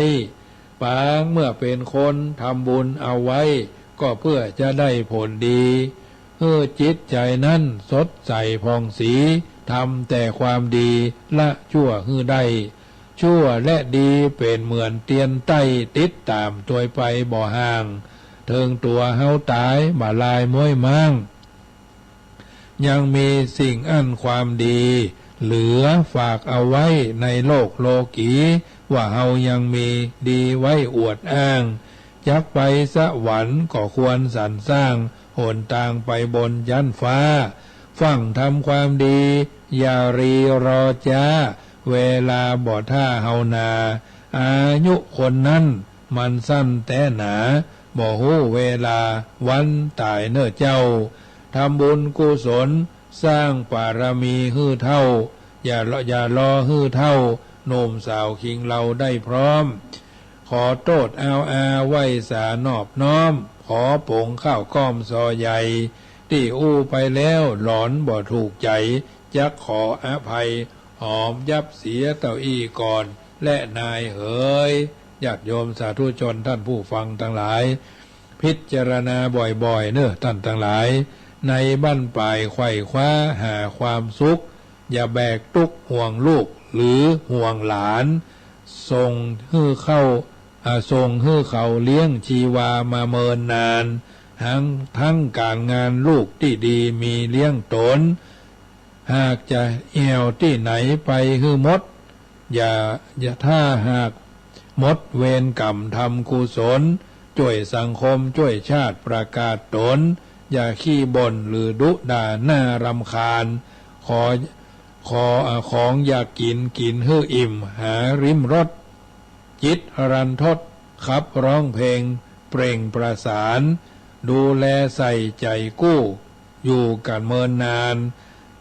ปางเมื่อเป๋นคนทำบุญเอาไว้ ก็เพื่อจะได้ผลดี หื้อจิตใจ๋นั้นสดใสผ่องสี ทำแต่ความดีละชั่วหื้อได้ ชั่วและดีเป๋นเหมือนเตียนใต้ ติดต๋ามตวยไปบ่ห่าง เถิงตั๋วเฮาต๋ายบ่ลายม้วยม้าง ยังมีสิ่งอั้นความดี เหลือฝากเอาไว้ในโลกโลกี ว่าเฮายังมีดีไว้อวดอ้าง จักไปสวรรค์ก็ควรสรรสร้าง หนตางไปบนยั้นฟ้า ฟั่งทำความดี อย่ารีรอจ๊า เวลาบ่ถ้าเฮานา อายุคนนั้นมันสั้นแต๊หนา บ่ฮู้เวลาวันต๋ายเน่อเจ้า ทำบุญกุศล สร้างปารมีหื้อเฒ่า อย่า อย่ารอหื้อเฒ่า หนุ่มสาวคิงเลาได้พร้อม ขอโต้ษอาวอา ไหว้สานอบน้อม ขอป๋งข้าวก้อมซอใหญ่ ตี้อู้ไปแล้วหลอนบ่ถูกใจ๋ จักขออภัย หอมยับเสียเต้าอี้ก่อน แลนายเหย ญาติโยมสาธุชนท่านผู้ฟังตังหลาย พิจารณาบ่อยๆ เน่อต้านตังหลาย ในบั้นป๋ายไขว่คว้าหาความสุข อย่าแบกตุ๊กข์ห่วงลูกหรือห่วงหลาน ส่งหื้อเข้า อ่า ส่งหื้อเขาเลี้ยงชีวามาเมินนาน ทั้ง ทั้งก๋านงานลูกตี้ดีมีเลี้ยงต๋น หากจะแอ่วตี้ไหนไปหื้อหมด อย่า อย่า ถ้าหากหมดเวรกรรมทำกุศล จ้วยสังคมจ้วยชาติประกาศต๋น อย่าขี้บ่นหรือดุด่าน่ารำคาญ ขอ ขอ อ่า ของอยากกิ๋นกิ๋นหื้ออิ่ม หาริมรส จิตรันทด ขับร้องเพลง เปล่งประสาน ดูแลใส่ใจ๋กู้ อยู่กั๋นเมินนาน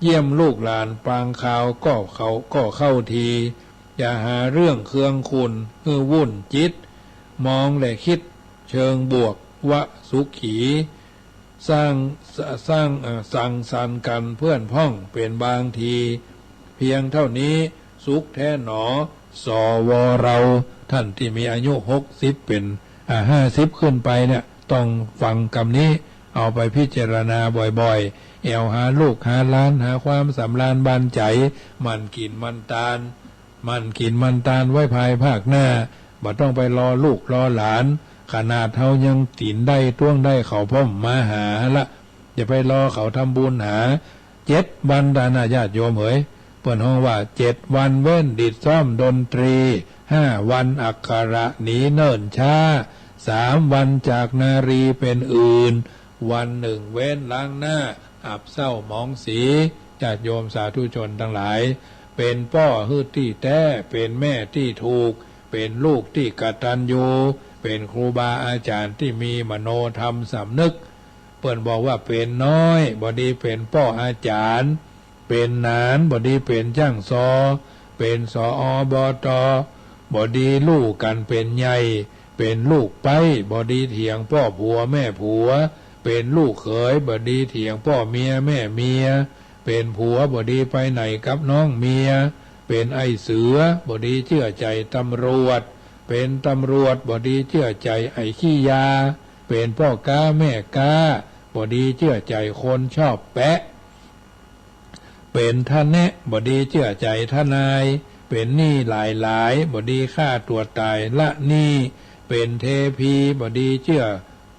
เยี่ยมลูกหลานปางคาวก็เข้า ก็เข้าที อย่าหาเรื่องเคืองขุ่นหื้อวุ่นจิต มองและคิดเชิงบวกวสุขี สร้าง ส- สร้าง เอ่อ สังสรรค์กั๋นเปื้อนพ้องเป๋นบางที เพียงเต้านี้สุขแต๊หนอ สว เรา ท่านตี้มีอายุหกสิบเป๋น อ่า ห้าสิบขึ้นไปเนี่ย ต้องฟังกำนี้ เอาไปพิจารณาบ่อยๆ แอ่วหาลูกหาหลาน หาความสำราญบานใจ๋ หมั่นกิ๋นหมั่นตาน หมั่นกิ๋นหมั่นตานไว้ภายภาคหน้า บ่ต้องไปรอลูกรอหลาน ขนาดเฮายังกิ๋นได้ต้วงได้ เขาพ่อมมาหาละ อย่าไปรอเขาทำบุญหา เจ็ดวันดานาญาติโยมเหย เปิ้นฮ้องว่า เจ็ดวันเว้นดิดซ้อมดนตรี ห้าวันอักขระหนีเนิ่นช้า สามวันจากนารีเป็นอื่น วันหนึ่งเว้นล้างหน้า อับเศร้าหมองสี ญาติโยมสาธุชนตังหลาย เป๋นป้อหื้อตี้แต๊ เป๋นแม่ตี้ถูก ป๋นลูกตี้กตัญญู ป๋นครูบาอาจ๋ารย์ตี้มีมโนธรรมสำนึก เปิ้นบอกว่าเป๋นน้อยบ่ดีเป๋นป้ออาจ๋ารย์ เป๋นหนานบ่ดีเป๋นจ้างซอ เป๋น สอ บต บ่ดีลู่กั๋นเป๋นใหญ่ เป๋นลูกใป๊บ่ดีเถียงป้อผัวแม่ผัว เป๋นลูกเขยบ่ดีเถียงป้อเมียแม่เมีย เป๋นผัวบ่ดีไปไหนกับน้องเมีย เป๋นไอ้เสือบ่ดีเจื้อใจ๋ตำรวจ เป๋นตำรวจบ่ดีเจื้อใจ๋ไอ้ขี้ยา เป๋นป้อก๊าแม่ก๊าบ่ดีเจื้อใจ๋คนชอบแปะ เป๋นทะแนะบ่ดีเจื้อใจ๋ทนาย เป๋นหนี้หลายๆ บ่ดีฆ่าตั๋วต๋ายละหนี้ เป๋นเทพีบ่ดีเจื้อ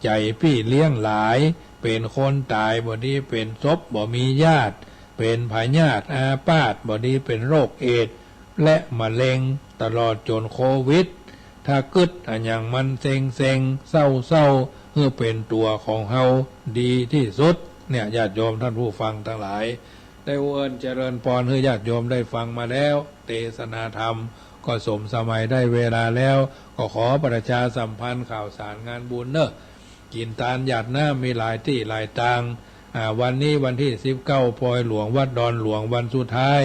ใจ๋ปี้เลี้ยงหลาย เป๋นคนต๋ายบ่ดีเป๋นศพบ่มีญาติ เป๋นพยาธิอาพาธบ่ดีเป๋นโรคเอดส์และมะเร็ง ตลอดจ๋นโควิด ถ้ากึ๊ดอะหยังมันเซ็งๆ เศร้าๆ หื้อเป๋นตั๋วของเฮาดีตี้สุด เนี่ย ญาติโยมท่านผู้ฟังตังหลาย ได้เอิ้นเจริญปอนหื้อญาติโยมได้ฟังมาแล้ว เตสนาธรรมก็สมสมัยได้เวลาแล้ว ก็ขอประชาสัมพันธ์ข่าวสารงานบุญเนาะ กิ๋นตานหยาดน้ำมีหลายตี้หลายตาง อ่า วันนี้วันตี้สิบเก้า ปอยหลวงวัดดอนหลวงวันสุดท้าย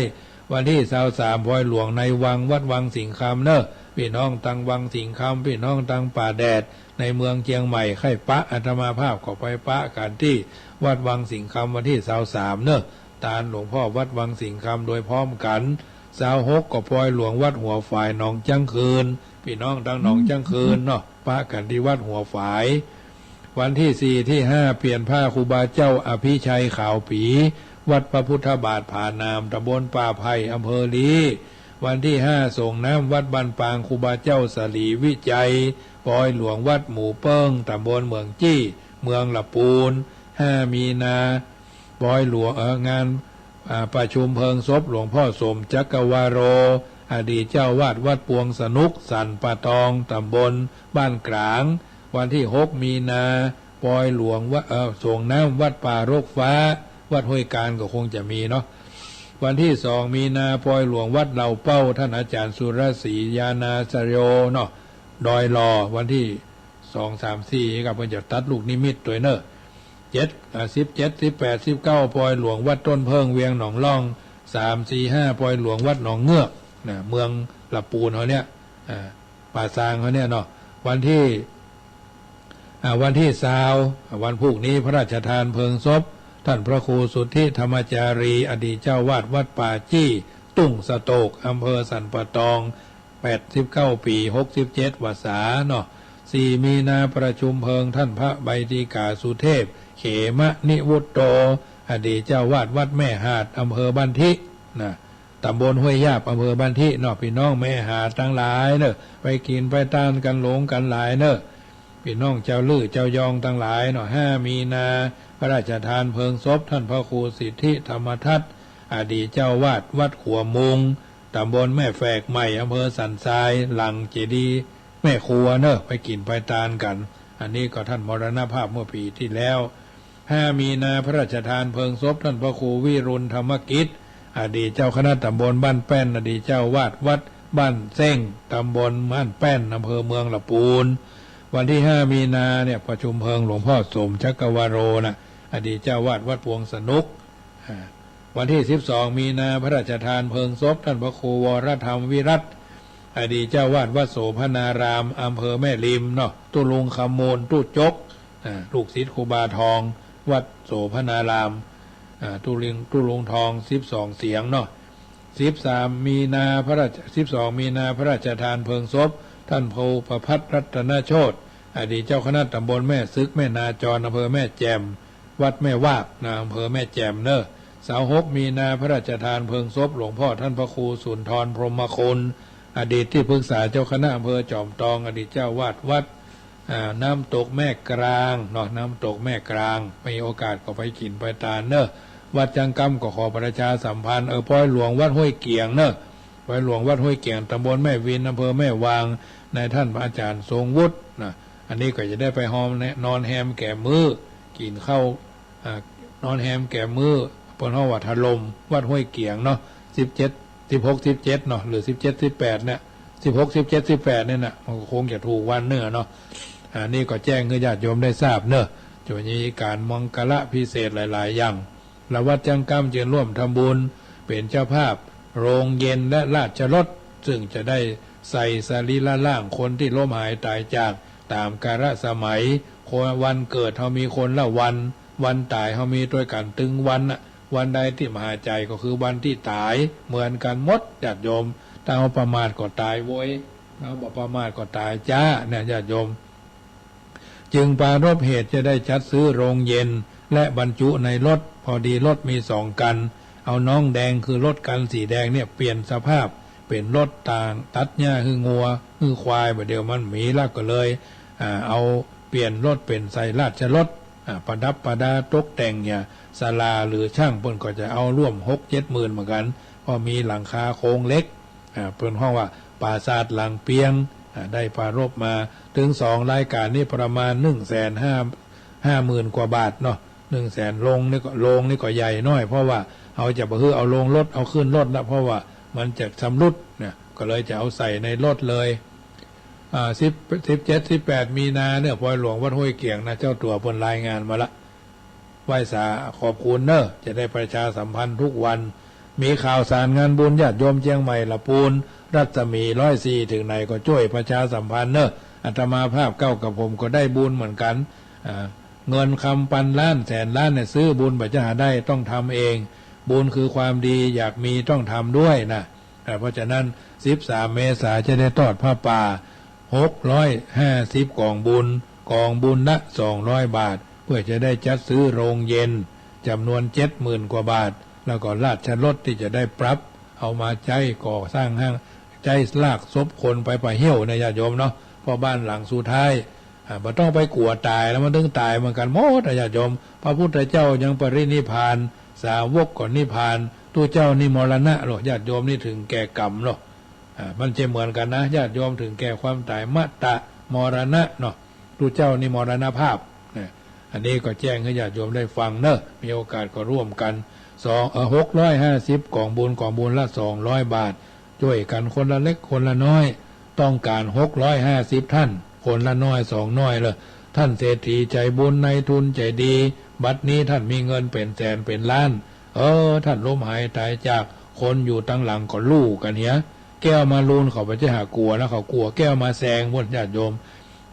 วันตี้ซาวสาม ปอยหลวงในวังวัดวังสิงห์คำเนาะ ปี้น้องตังวังสิงห์คำ ปี้น้องตังป่าแดด ในเมืองเจียงใหม่ใค่ปะอาตมาภาพก็ไปปะกั๋นตี้วัดวังสิงห์คำวันตี้ซาวสามเนาะ ตานหลวงพ่อวัดวังสิงห์คำโดยพร้อมกั๋น ซาวหก ก็ปอยหลวงวัดหัวฝายหนองจั้งคืน ปี้น้องตังหนองจั้งคืนเนาะ ปะกั๋นตี้วัดหัวฝาย วันตี้สี่ ตี้ห้า เปลี่ยนผ้าครูบาเจ้าอภิชัยขาวปี๋ วัดพระพุทธบาทผาหนาม ตำบลป่าไผ่ อำเภอลี้ วันตี้ห้า ส่งน้ำวัดบ้านปาง ครูบาเจ้าสลีวิชัย ปอยหลวงวัดหมูเปิ้ง ตำบลเหมืองจี้ เมืองละปูน ห้า มีนา ปอยหลวง เอ่อ งาน อ่า ประชุมเพลิงศพหลวงพ่อสมจักรวาโร อดีตเจ้าวาดวัดปวงสนุก สันป่าตอง ตำบลบ้านกลาง วันตี้หก มีนา ปอยหลวงวัด เอ่อ ส่งน้ำวัดป่ารกฟ้า วัดห้วยกาญก็คงจะมีเนาะ วันตี้สอง มีนา ปอยหลวงวัดเหล่าเป้า ท่านอาจ๋ารย์สุรศรี ญาณาสโยเนาะ ดอยหล่อ วันตี้สอง สาม สี่ ก็เปิ้นจะตัดลูกนิมิตตวยเนาะ เจ็ด อ่า สิบเจ็ด สิบแปด สิบเก้า ปอยหลวงวัดต้นเพิ่ง เวียงหนองล่อง สาม สี่ ห้า ปอยหลวงวัดหนองเงือก นะ เมืองละปูนเฮาเนี่ย อ่า ป่าซางเฮาเนี่ยเนาะ วันตี้ อ่า วันตี้ซาว วันพูกนี้พระราชทานเพลิงศพ ท่านพระครูสุทธิธรรมจารี อดีตเจ้าวาดวัดป่าจี้ ตุ้งสะโตก อำเภอสันป่าตอง แปดสิบเก้าปี๋ หกสิบเจ็ด วรรษาเนาะ สี่ มีนา ประชุมเพลิงท่านพระใบดิกาสุเทพ เขมนิวุตโต อดีตเจ้าวาดวัดแม่หาด อำเภอบ้านทิ นะ ตำบลห้วยยาบ อำเภอบ้านทิเนาะ ปี้น้องแม่หาดตังหลายเนาะ ไปกิ๋นไปตานกั๋นหลงกั๋นหลายเนาะ ปี้น้องเจ้าลื้อเจ้ายองตังหลายเนาะ ห้า มีนา พระราชทานเพลิงศพท่านพระครูสิทธิธรรมทัตน์ อดีตเจ้าวาดวัดขัวมุง ตำบลแม่แฝกใหม่ อำเภอสันทราย หลังเจดีย์แม่ครัวเนาะ ไปกิ๋นไปตานกั๋น อันนี้ก็ท่านมรณภาพเมื่อปี๋ตี้แล้ว ห้า มีนา พระราชทานเพลิงศพท่านพระครูวิรุณธรรมกิจ อดีตเจ้าคณะตำบลบ้านแป้น อดีตเจ้าวาดวัดบ้านเซ้ง ตำบลบ้านแป้น อำเภอเมืองละปูน วันตี้ห้า มีนาเนี่ย ประชุมเพลิงหลวงพ่อสมจักรวาโรนะ อดีตเจ้าวาดวัดปวงสนุก อ่า วันตี้สิบสอง มีนา พระราชทานเพลิงศพท่านพระครูวรธรรมวิรัตน์ อดีตเจ้าวาดวัดโสภณาราม อำเภอแม่ริมเนาะ ตุ๊ลุงคำมูล ตุ๊จก อ่า ลูกศิษย์ครูบาทอง วัดโสภณาราม อ่า ตุ๊ลุง ตุ๊ลุงทอง สิบสอง เสียงเนาะ สิบสาม มีนา พระราช สิบสอง มีนา พระราชทานเพลิงศพท่านครูประภัทรรัตนโชติ อดีตเจ้าคณะตำบลแม่ศึก แม่นาจร อำเภอแม่แจ่ม วัดแม่วากนะ อำเภอแม่แจ่มเนาะ ซาวหก มีนา พระราชทานเพลิงศพหลวงพ่อท่านพระครูสุนทรพรหมคุณ อดีตตี้ปรึกษาเจ้าคณะอำเภอจอมตอง อดีตเจ้าวาดวัด อ่า น้ำตกแม่กลางเนาะ น้ำตกแม่กลาง มีโอกาสก็ไปกิ๋นไปตานเนาะ วัดจังกำก็ขอประชาสัมพันธ์ เออ ปอยหลวงวัดห้วยเกียงเนาะ ปอยหลวงวัดห้วยเกียง ตำบลแม่วิน อำเภอแม่วาง นายท่านพระอาจารย์ทรงวุฒินะ อันนี้ก็จะได้ไปฮอม นอนแฮมแก๋มมื้อ กิ๋นข้าว อ่า นอนแฮมแก๋มมื้อ เปิ้นฮ้องว่าถล่ม วัดห้วยเกียงเนาะ สิบเจ็ด สิบหก สิบเจ็ดเนาะ หรือสิบเจ็ด สิบแปดเนี่ย สิบหก สิบเจ็ด สิบแปด เนี่ยนะ มันก็คงจะถูกวันเน้อเนาะ อันนี้ก็แจ้งหื้อญาติโยมได้ทราบเน้อ จะมีก๋านมังคละพิเศษหลายๆ อย่าง ละวัดจังกำจึงร่วมทำบุญ เป๋นเจ้าภาพโรงเย็นและราชรถ ซึ่งจะได้ใส่สรีระร่างคนตี้ล้มหายต๋ายจากต๋ามกาลสมัย คนวันเกิดเฮามีคนละวัน วันต๋ายเฮามีตวยกั๋นตึงวันน่ะ วันใดตี้มหาไจยก็คือวันตี้ต๋ายเหมือนกั๋นหมด ญาติโยม ถ้าเฮาประมาทก็ต๋ายโวย เฮาบ่ประมาทก็ต๋ายจ๊า เนี่ย ญาติโยม จึงปรารภเหตุจะได้จัดซื้อโรงเย็นและบรรจุในรถ พอดีรถมีสองคัน เอาน้องแดงคือรถคันสีแดงเนี่ยเปลี่ยนสภาพเป๋นรถตางตัดหญ้าหื้องัวหื้อควาย บ่าเดี่ยวมันมีละก็เลย อ่า เอาเปลี่ยนรถเป๋นใส่ราชรถ อ่า ประดับประดาตกแต่งเนี่ย ศาลาหรือช่างเปิ้นก็จะเอาร่วมหกเจ็ดหมื่นเหมือนกั๋น เพราะมีหลังคาโครงเหล็ก อ่า เปิ้นฮ้องว่าปราสาทหลังเปียง อ่า ได้ปรารภมา เถิงสองรายก๋านนี้ประมาณหนึ่งแสนห้า ห้าหมื่นกว่าบาทเนาะ หนึ่งแสน โลงนี่ก็ โลงนี่ก็ใหญ่น้อย เพราะว่าเฮาจะบ่หื้อเอาลงรถ เอาขึ้นรถละ เพราะว่ามันจะชำรุดเนี่ย ก็เลยจะเอาใส่ในรถเลย อ่า สิบ สิบเจ็ด สิบแปด มีนาเนี่ย ปอยหลวงวัดห้วยเกียงนะ เจ้าตั๋วเปิ้นรายงานมาละ ไหว้สาขอบคุณเน้อ จะได้ประชาสัมพันธ์ทุกวัน มีข่าวสารงานบุญญาติโยมเจียงใหม่ละปูน รัศมีร้อยสี่ เถิงไหนก็จ้วยประชาสัมพันธ์เน้อ อาตมาภาพเก้ากับผมก็ได้บุญเหมือนกั๋น อ่า เงินคำปันล้านแสนล้านเนี่ย ซื้อบุญบ่จะหาได้ ต้องทำเอง บุญคือความดี อยากมีต้องทำด้วยนะ อ่า เพราะฉะนั้น สิบสาม เมษาจะได้ทอดผ้าป่า หกร้อยห้าสิบ ก๋องบุญ ก๋องบุญละ สองร้อยบาท เพื่อจะได้จัดซื้อโรงเย็นจ๋ำนวน เจ็ดหมื่นกว่าบาท แล้วก็ราชรถตี้จะได้ปรับเอามาใจ๊ก่อสร้างห้าง ใจ๊ลากศพคนไปป่าเหี้ยวนะญาติโยมเนาะ เพราะบ้านหลังสุดท้าย อ่า บ่ต้องไปกั๋วต๋ายละ มันเถิงต๋ายเหมือนกั๋นหมดนะญาติโยม พระพุทธเจ้ายังปรินิพพาน สาวกก็นิพพาน ตุ๊เจ้านี่มรณะโลด ญาติโยมนี่เถิงแก่กรรมโลด อ่า มันจะเหมือนกั๋นนะ ญาติโยมเถิงแก่ความต๋าย มะตะมรณะเนาะ ตุ๊เจ้านี่มรณภาพนะ อันนี้ก็แจ้งหื้อญาติโยมได้ฟังเน้อ มีโอกาสก็ร่วมกั๋น สอง เอ่อ หกร้อยห้าสิบ ก๋องบุญ ก๋องบุญละ สองร้อยบาท จ้วยกั๋นคนละเล็กคนละน้อย ต้องก๋าน หกร้อยห้าสิบ ท่าน คนละน้อยสองน้อยเลย ท่านเศรษฐีใจ๋บุญ นายทุนใจ๋ดี บัดนี้ท่านมีเงินเป๋นแสนเป๋นล้าน เออ ท่านล้มหายต๋ายจาก คนอยู่ตังหลังก็ลู่กั๋นเหีย แก้วมาลูนเขาบ่จะหากั๋วนะ เขากั๋วแก้วมาแซงโน่น ญาติโยม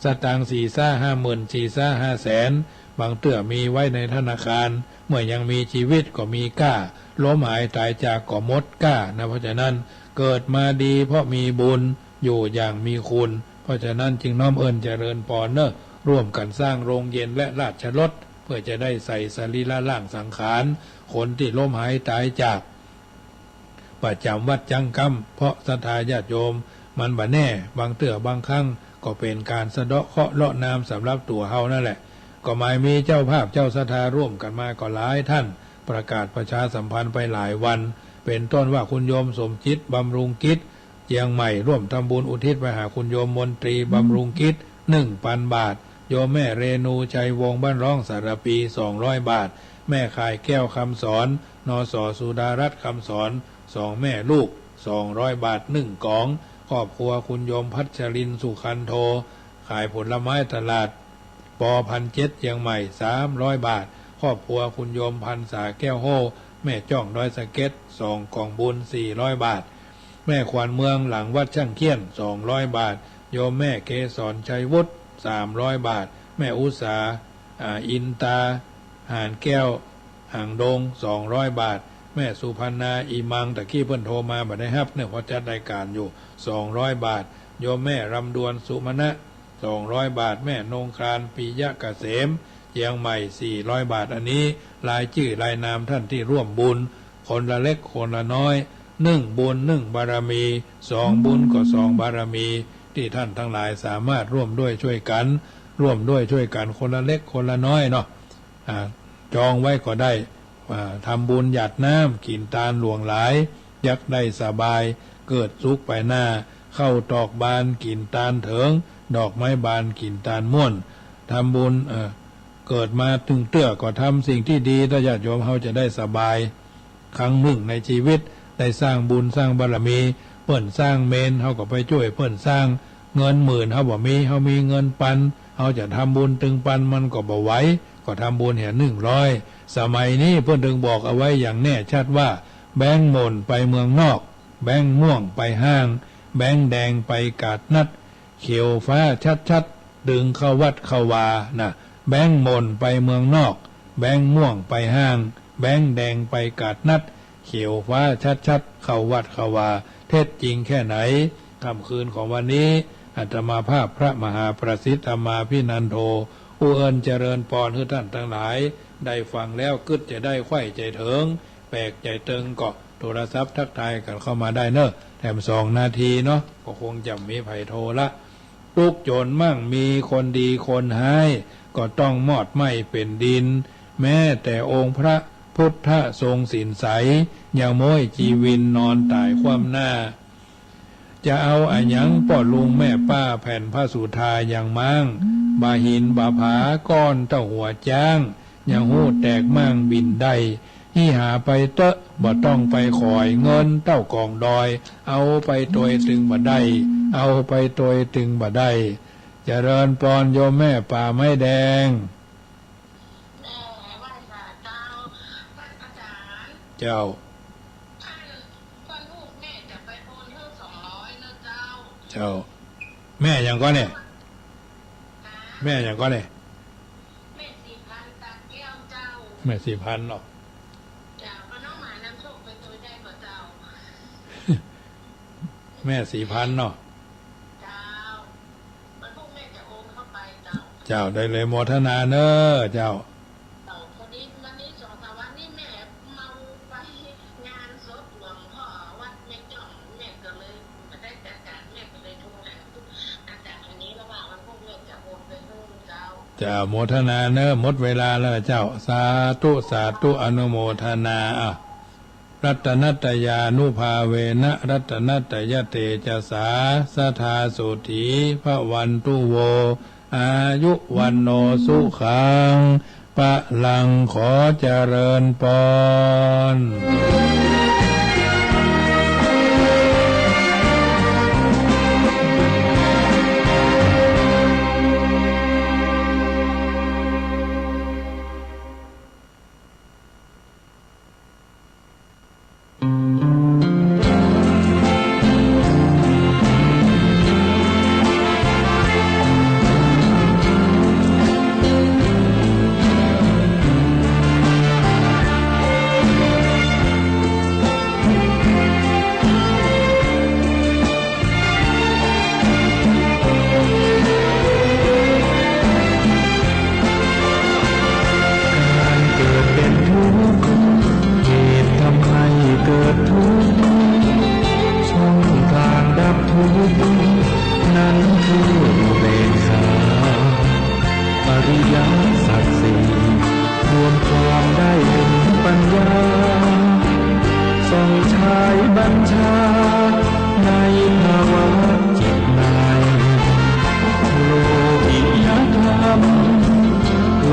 สตางค์สี่ซ่าห้าหมื่น สี่ซ่าห้าแสน บางเตื้อมีไว้ในธนาคาร เมื่อยังมีจีวิตก็มีก้า ล้มหายต๋ายจากก็หมดก้านะ เพราะฉะนั้น เกิดมาดีเพราะมีบุญ อยู่อย่างมีคุณ เพราะฉะนั้นจึงน้อมเอิ้นเจริญปอนเน้อ ร่วมกั๋นสร้างโรงเย็นและราชรถ เพื่อจะได้ใส่สรีระร่างสังขาร คนตี้ล้มหายต๋ายจาก ประจ๋ำวัดจังกำ เพราะศรัทธาญาติโยม มันบ่แน่ บางเตื้อบางครั้งก็เป๋นก๋านสะเดาะเคราะห์เลาะนามสำหรับตั๋วเฮานั่นแหละ ก็หมายมีเจ้าภาพเจ้าศรัทธาร่วมกั๋นมาก็หลายท่าน ประกาศประชาสัมพันธ์ไปหลายวัน เป๋นต้นว่าคุณโยมสมจิต บำรุงกิจ เจียงใหม่ ร่วมทำบุญอุทิศไปหาคุณโยมมนตรี บำรุงกิจ หนึ่งปันบาท โยมแม่เรนู ชัยวงศ์ บ้านร่อง สารภี สองร้อยบาท แม่ข่ายแก้ว คำสอน นส สุดารัตน์ คำสอน สองแม่ลูก สองร้อยบาท หนึ่งก๋อง ครอบครัวคุณโยมพัชรินทร์ สุคันโท ขายผลไม้ตลาด ปอ พันเจ็ด เจียงใหม่ สามร้อยบาท ครอบครัวคุณโยมพรรษา แก้วโฮ่ แม่จ้อง ดอยสะเก็ด สองก๋องบุญ สี่ร้อยบาท แม่ขวัญเมืองหลังวัดช่างเขี้ยน สองร้อยบาท โยมแม่เกสร ชัยวุฒิ สามร้อยบาท แม่อุษา อ่า อินตา หานแก้ว หางดง สองร้อยบาท แม่สุพรรณา อีมัง ตะกี้เปิ้นโทรมาบ่ได้ฮับเนาะ เพราะจัดรายการอยู่ สองร้อยบาท โยมแม่รำดวน สุมณะ สองร้อยบาท แม่นงคราน ปิยะเกษม เจียงใหม่ สี่ร้อยบาท อันนี้รายจื้อรายนามท่านที่ร่วมบุญ คนละเล็กคนละน้อย นึ่งบุญนึ่งบารมี สองบุญก็สองบารมี ที่ท่านทั้งหลายสามารถร่วมด้วยช่วยกั๋น ร่วมด้วยช่วยกั๋นคนละเล็กคนละน้อยเนาะ อ่า จองไว้ก็ได้ อ่า ทำบุญหยาดน้ำ กิ๋นตานหลวงหลาย จักได้สบาย เกิดสุขไปหน้า ข้าวตอกบาน กิ๋นตานเถิง ดอกไม้บาน กิ๋นตานม่วน ทำบุญ เอ่อ เกิดมาตึงเตื้อก็ทำสิ่งที่ดี ถ้าญาติโยมเฮาจะได้สบาย ครั้งนึ่งในจีวิต ได้สร้างบุญสร้างบารมี เปิ้นสร้างเมรุ เฮาก็ไปจ้วยเปิ้นสร้าง เงินหมื่นเฮาบ่มี เฮามีเงินปัน เฮาจะทำบุญตึงปันมันก็บ่ไหว ก็ทำบุญเหียหนึ่งร้อย สมัยนี้เปิ้นตึงบอกเอาไว้อย่างแน่ชัดว่า แบงก์หม่นไปเมืองนอก แบงก์ม่วงไปห้าง แบงก์แดงไปก๋าดนัด เขียวฟ้าชัดๆ ตึงเข้าวัดเข้าวานะ แบงก์หม่นไปเมืองนอก แบงก์ม่วงไปห้าง แบงก์แดงไปก๋าดนัด เขียวฟ้าชัดๆ เข้าวัดเข้าวา เท็จจริงแค่ไหน ค่ำคืนของวันนี้ อาตมาภาพพระมหาประสิทธิ์ธรรมาภินันโท ผู้เอิ้นเจริญปอนหื้อต้านตังหลาย ได้ฟังแล้วกึ๊ดใจ๋ได้ใค่เถิง แปลกใจ๋เติงก็โทรศัพท์ทักทายกั๋นเข้ามาได้เน่อ แถมสองนาทีเนาะ ก็คงจะมีใผโทรละ ตุ๊กข์จ๋นมั่งมี คนดีคนฮ้าย ก็ต้องมอดไหม้เป๋นดิน แม้แต่องค์พระพุทธทรงศีลใส ยังม้วยจีวินนอนต๋ายคว่ำหน้า จะเอาอะหยังป้อลุงแม่ป้า แผ่นพระสุธายังม้าง บ่าหินบ่าผาก้อนเต้าหัวจ๊าง ยังฮู้แตกม่างบิ่นได้ อี้หาไปเต๊อะ บ่ต้องไปขอย เงินเต้ากองดอย เอาไปตวยตึงบ่ได้ เอาไปตวยตึงบ่ได้ เจริญปอนโยมแม่ป่าไม้แดง แม่ไหว้สาเจ้า พระอาจารย์ เจ้า ท่าน วันลูกแม่จะไปโอนเพิ่มสองร้อยนะเจ้า เจ้า แม่หยังก่อเนี่ย ฮะ แม่หยังก่อเนี่ย แม่ศรีพันธ์ ตาแก้วเจ้า แม่ศรีพันธ์เนาะ เจ้า ก็น้องหมานำโชคไปตวยได้บ่เจ้า แม่ศรีพันธ์เนาะ เจ้า วันพรุ่งแม่จะโอนเข้าไปเจ้า เจ้า ได้เลย โมทนาเน้อเจ้า เจ้า พอดีวันนี้สองสามวันนี้แม่เมาไปงานศพหลวงพ่อวัดแม่จ้อง แม่ก็เลยบ่ได้จัดการ แม่ก็เลยโทรหาอาจารย์วันนี้ แล้วว่าวันพรุ่งแม่จะโอนไปให้เจ้า เจ้า โมทนาเน้อ หมดเวลาแล้วเจ้า สาธุ สาธุ อนุโมทนา อ่ะ รัตนัตตยานุภาเวนะ รัตนัตตยเตจสา สทาโสตถี ภวันตุโว อายุ วัณโณ สุขัง พลัง ขอเจริญปอนการเกิดเป็นทุกข์ เหตุทำให้เกิดทุกข์ ช่องทางดับทุกข์ นั้นคืออุเบกขา อริยสัจสี่ รวมความได้เห็นปัญญา ส่องฉายบัญชา ในภาวะจิตใน โลกิยธรรม โล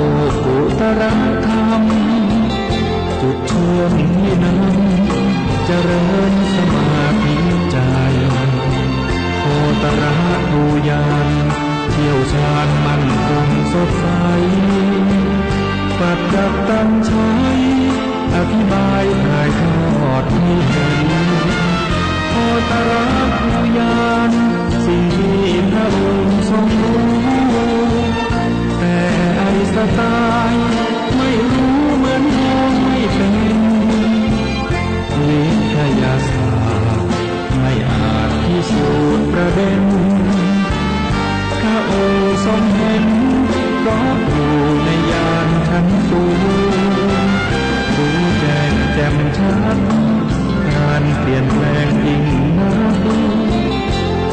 กุตรธรรม จุดเชื่อมที่นำ เจริญสมาธิใจ โอตระภูญาณ เชี่ยวชาญมั่นคงสดใส ปัจจักตังใช้ อธิบายถ่ายทอดให้เห็น โอตระภูญาณ สิ่งที่พระองค์ทรงรู้ แต่ไอ้สไตล์ ไม่รู้เหมือนมองไม่เป็น วิทยาศาสตร์ ไม่อาจพิสูจน์ประเด็น พระองค์ทรงเห็น เพราะอยู่ในญาณชั้นสูง รู้แจ้งแจ่มชัด การเปลี่ยนแปลงยิ่งนัก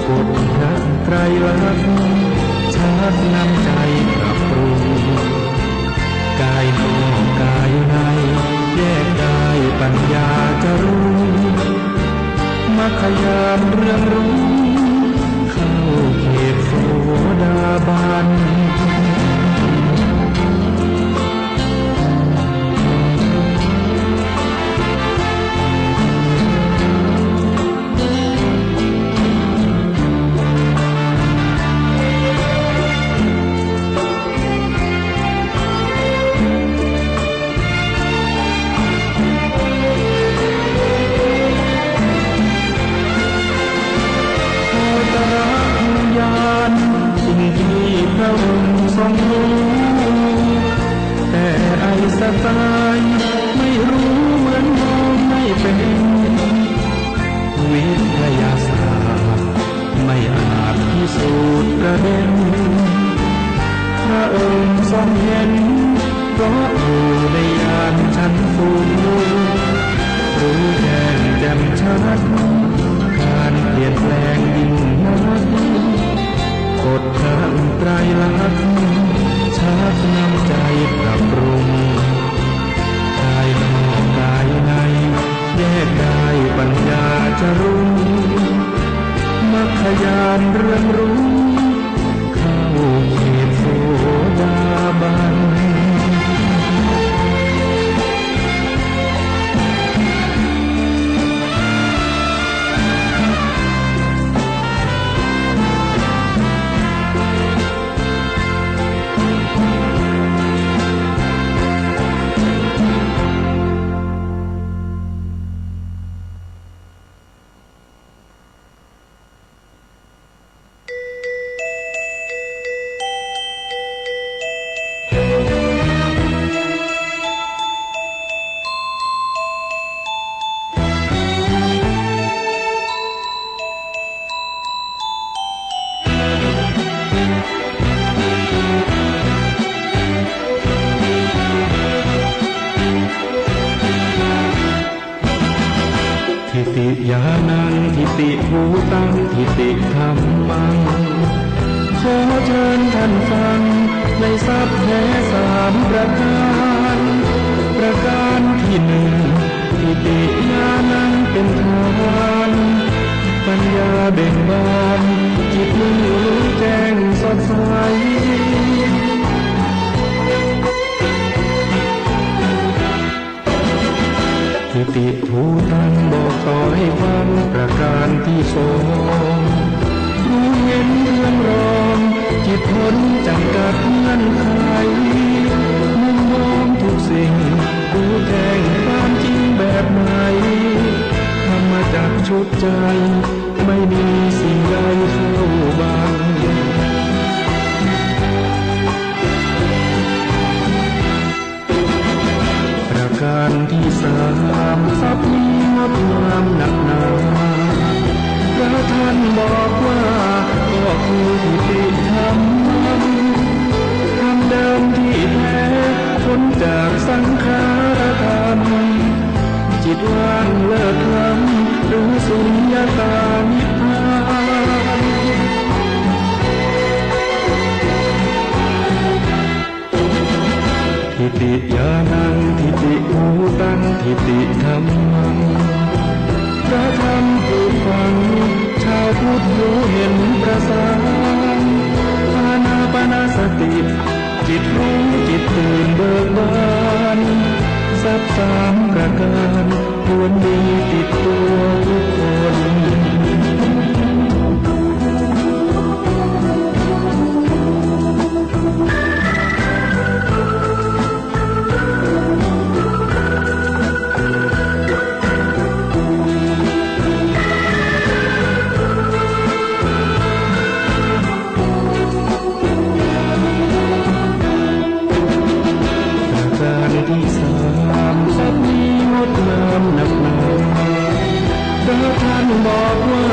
กฎพระไตรลักษณ์ ชักนำใจปรับปรุง กายนอกกายใน แยกได้ปัญญาจะรู้ มัคคญาณเรืองรุ่ง เข้าเขตโสดาบัน เ ตาย ไม่รู้เหมือนมองไม่เป็น วิทยาศาสตร์ไม่อาจพิสูจน์ประเด็น พระองค์ทรงเห็น เพราะอยู่ในญาณชั้นสูง รู้แจ้งแจ่มชัด การเปลี่ยนแปลงยิ่งนัก กฎพระไตรลักษณ์ ชักนำใจปรับปรุง ภายนอกภายใน แยกได้ปัญญาจะรุ่ง มรรคญาณเรืองรุ่ง เข้าเขตโสดาบัน ทิฏฐิญาณัง ทิฏฐิภูตัง ทิฏฐิธัมมัง ขอเชิญท่านฟังในศัพท์แท้สามประการ ประการที่หนึ่ง ทิฏฐิญาณังเป็นฐาน ปัญญาเบ่งบาน จิตรู้แจ้งสดใส ทิฏฐิภูตัง บอกต่อให้ฟังประการที่สอง รู้เห็นเรื่องรอง จิตพ้นจำกัดเงื่อนไข มุมมองทุกสิ่ง รู้แจ้งความจริงแบบใหม่ ธรรมจักรชุดใจ ไม่มีสิ่งใดเข้าบัง ประการที่สาม ศัพท์นี้งดงามนักหนา พระท่านบอกว่า ก็คือทิฏฐิธัมมัง ธรรมเดิมที่แท้ พ้นจากสังขารธรรม จิตว่างเลิศล้ำ หรือสุญญตานิพพาน ทิฏฐิญาณัง ทิฏฐิภูตัง ทิฏฐิธัมมัง พระธรรมปลูกฝัง ชาวพุทธรู้เห็นประสาน อานาปานสติ จิตรู้จิตตื่นเบิกบาน ทรัพย์สามประการ ควรมีติดตัวทุกคน ประการที่สาม ศัพท์นี้งดงามนักหนา พระท่านบอกว่า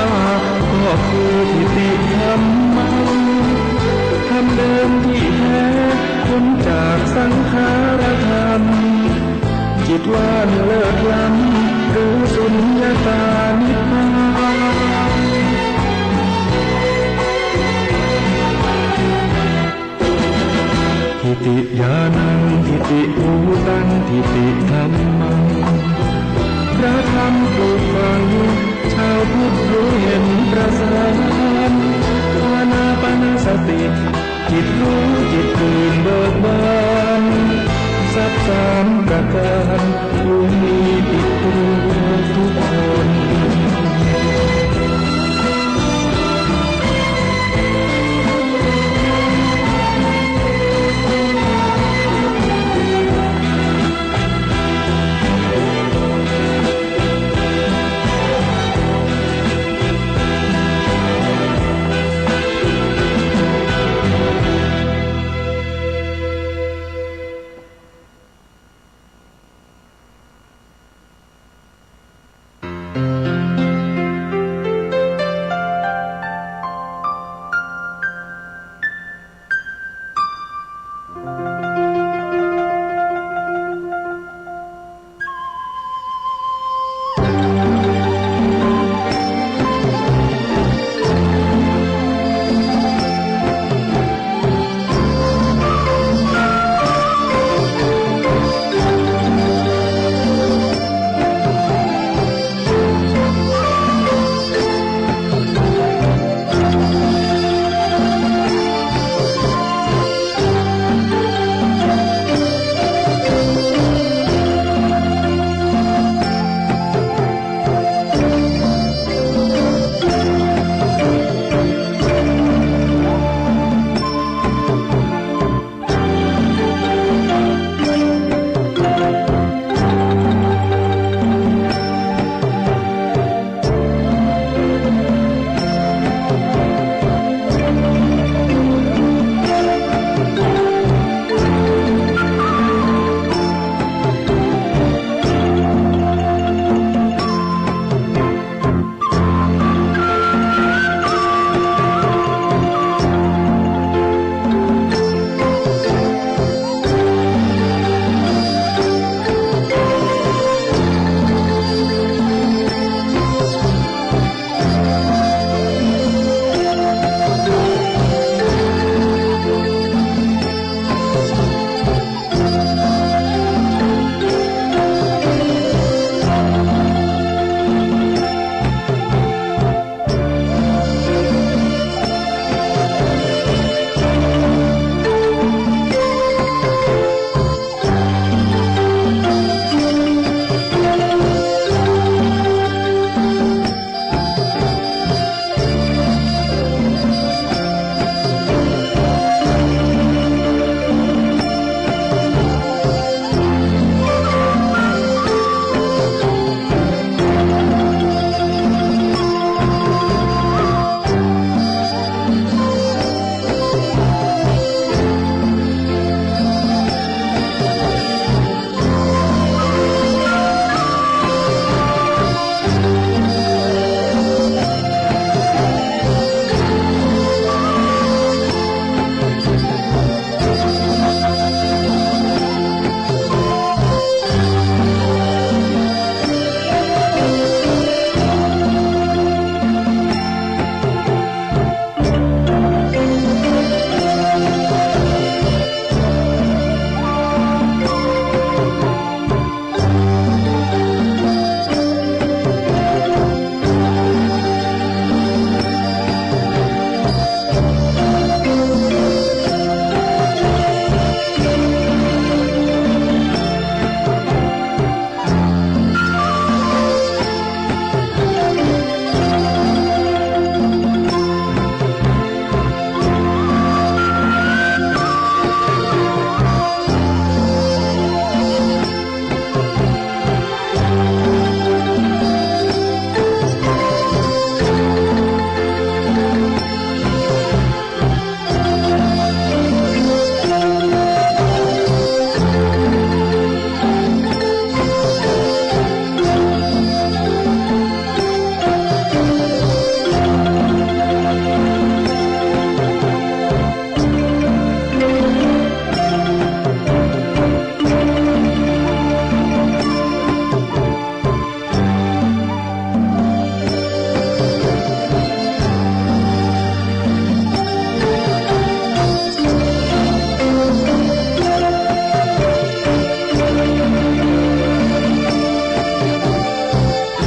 ก็คือทิฏฐิธัมมัง ธรรมเดิมที่แท้ พ้นจากสังขารธรรม จิตว่างเลิศล้ำ หรือสุญญตานิพพาน ทิฏฐิญาณัง ทิฏฐิภูตัง ทิฏฐิธัมมัง พระธรรมปลูกฝัง ชาวพุทธรู้เห็นประสาน อานาปานสติ จิตรู้จิตตื่นเบิกบาน ทรัพย์สามประการ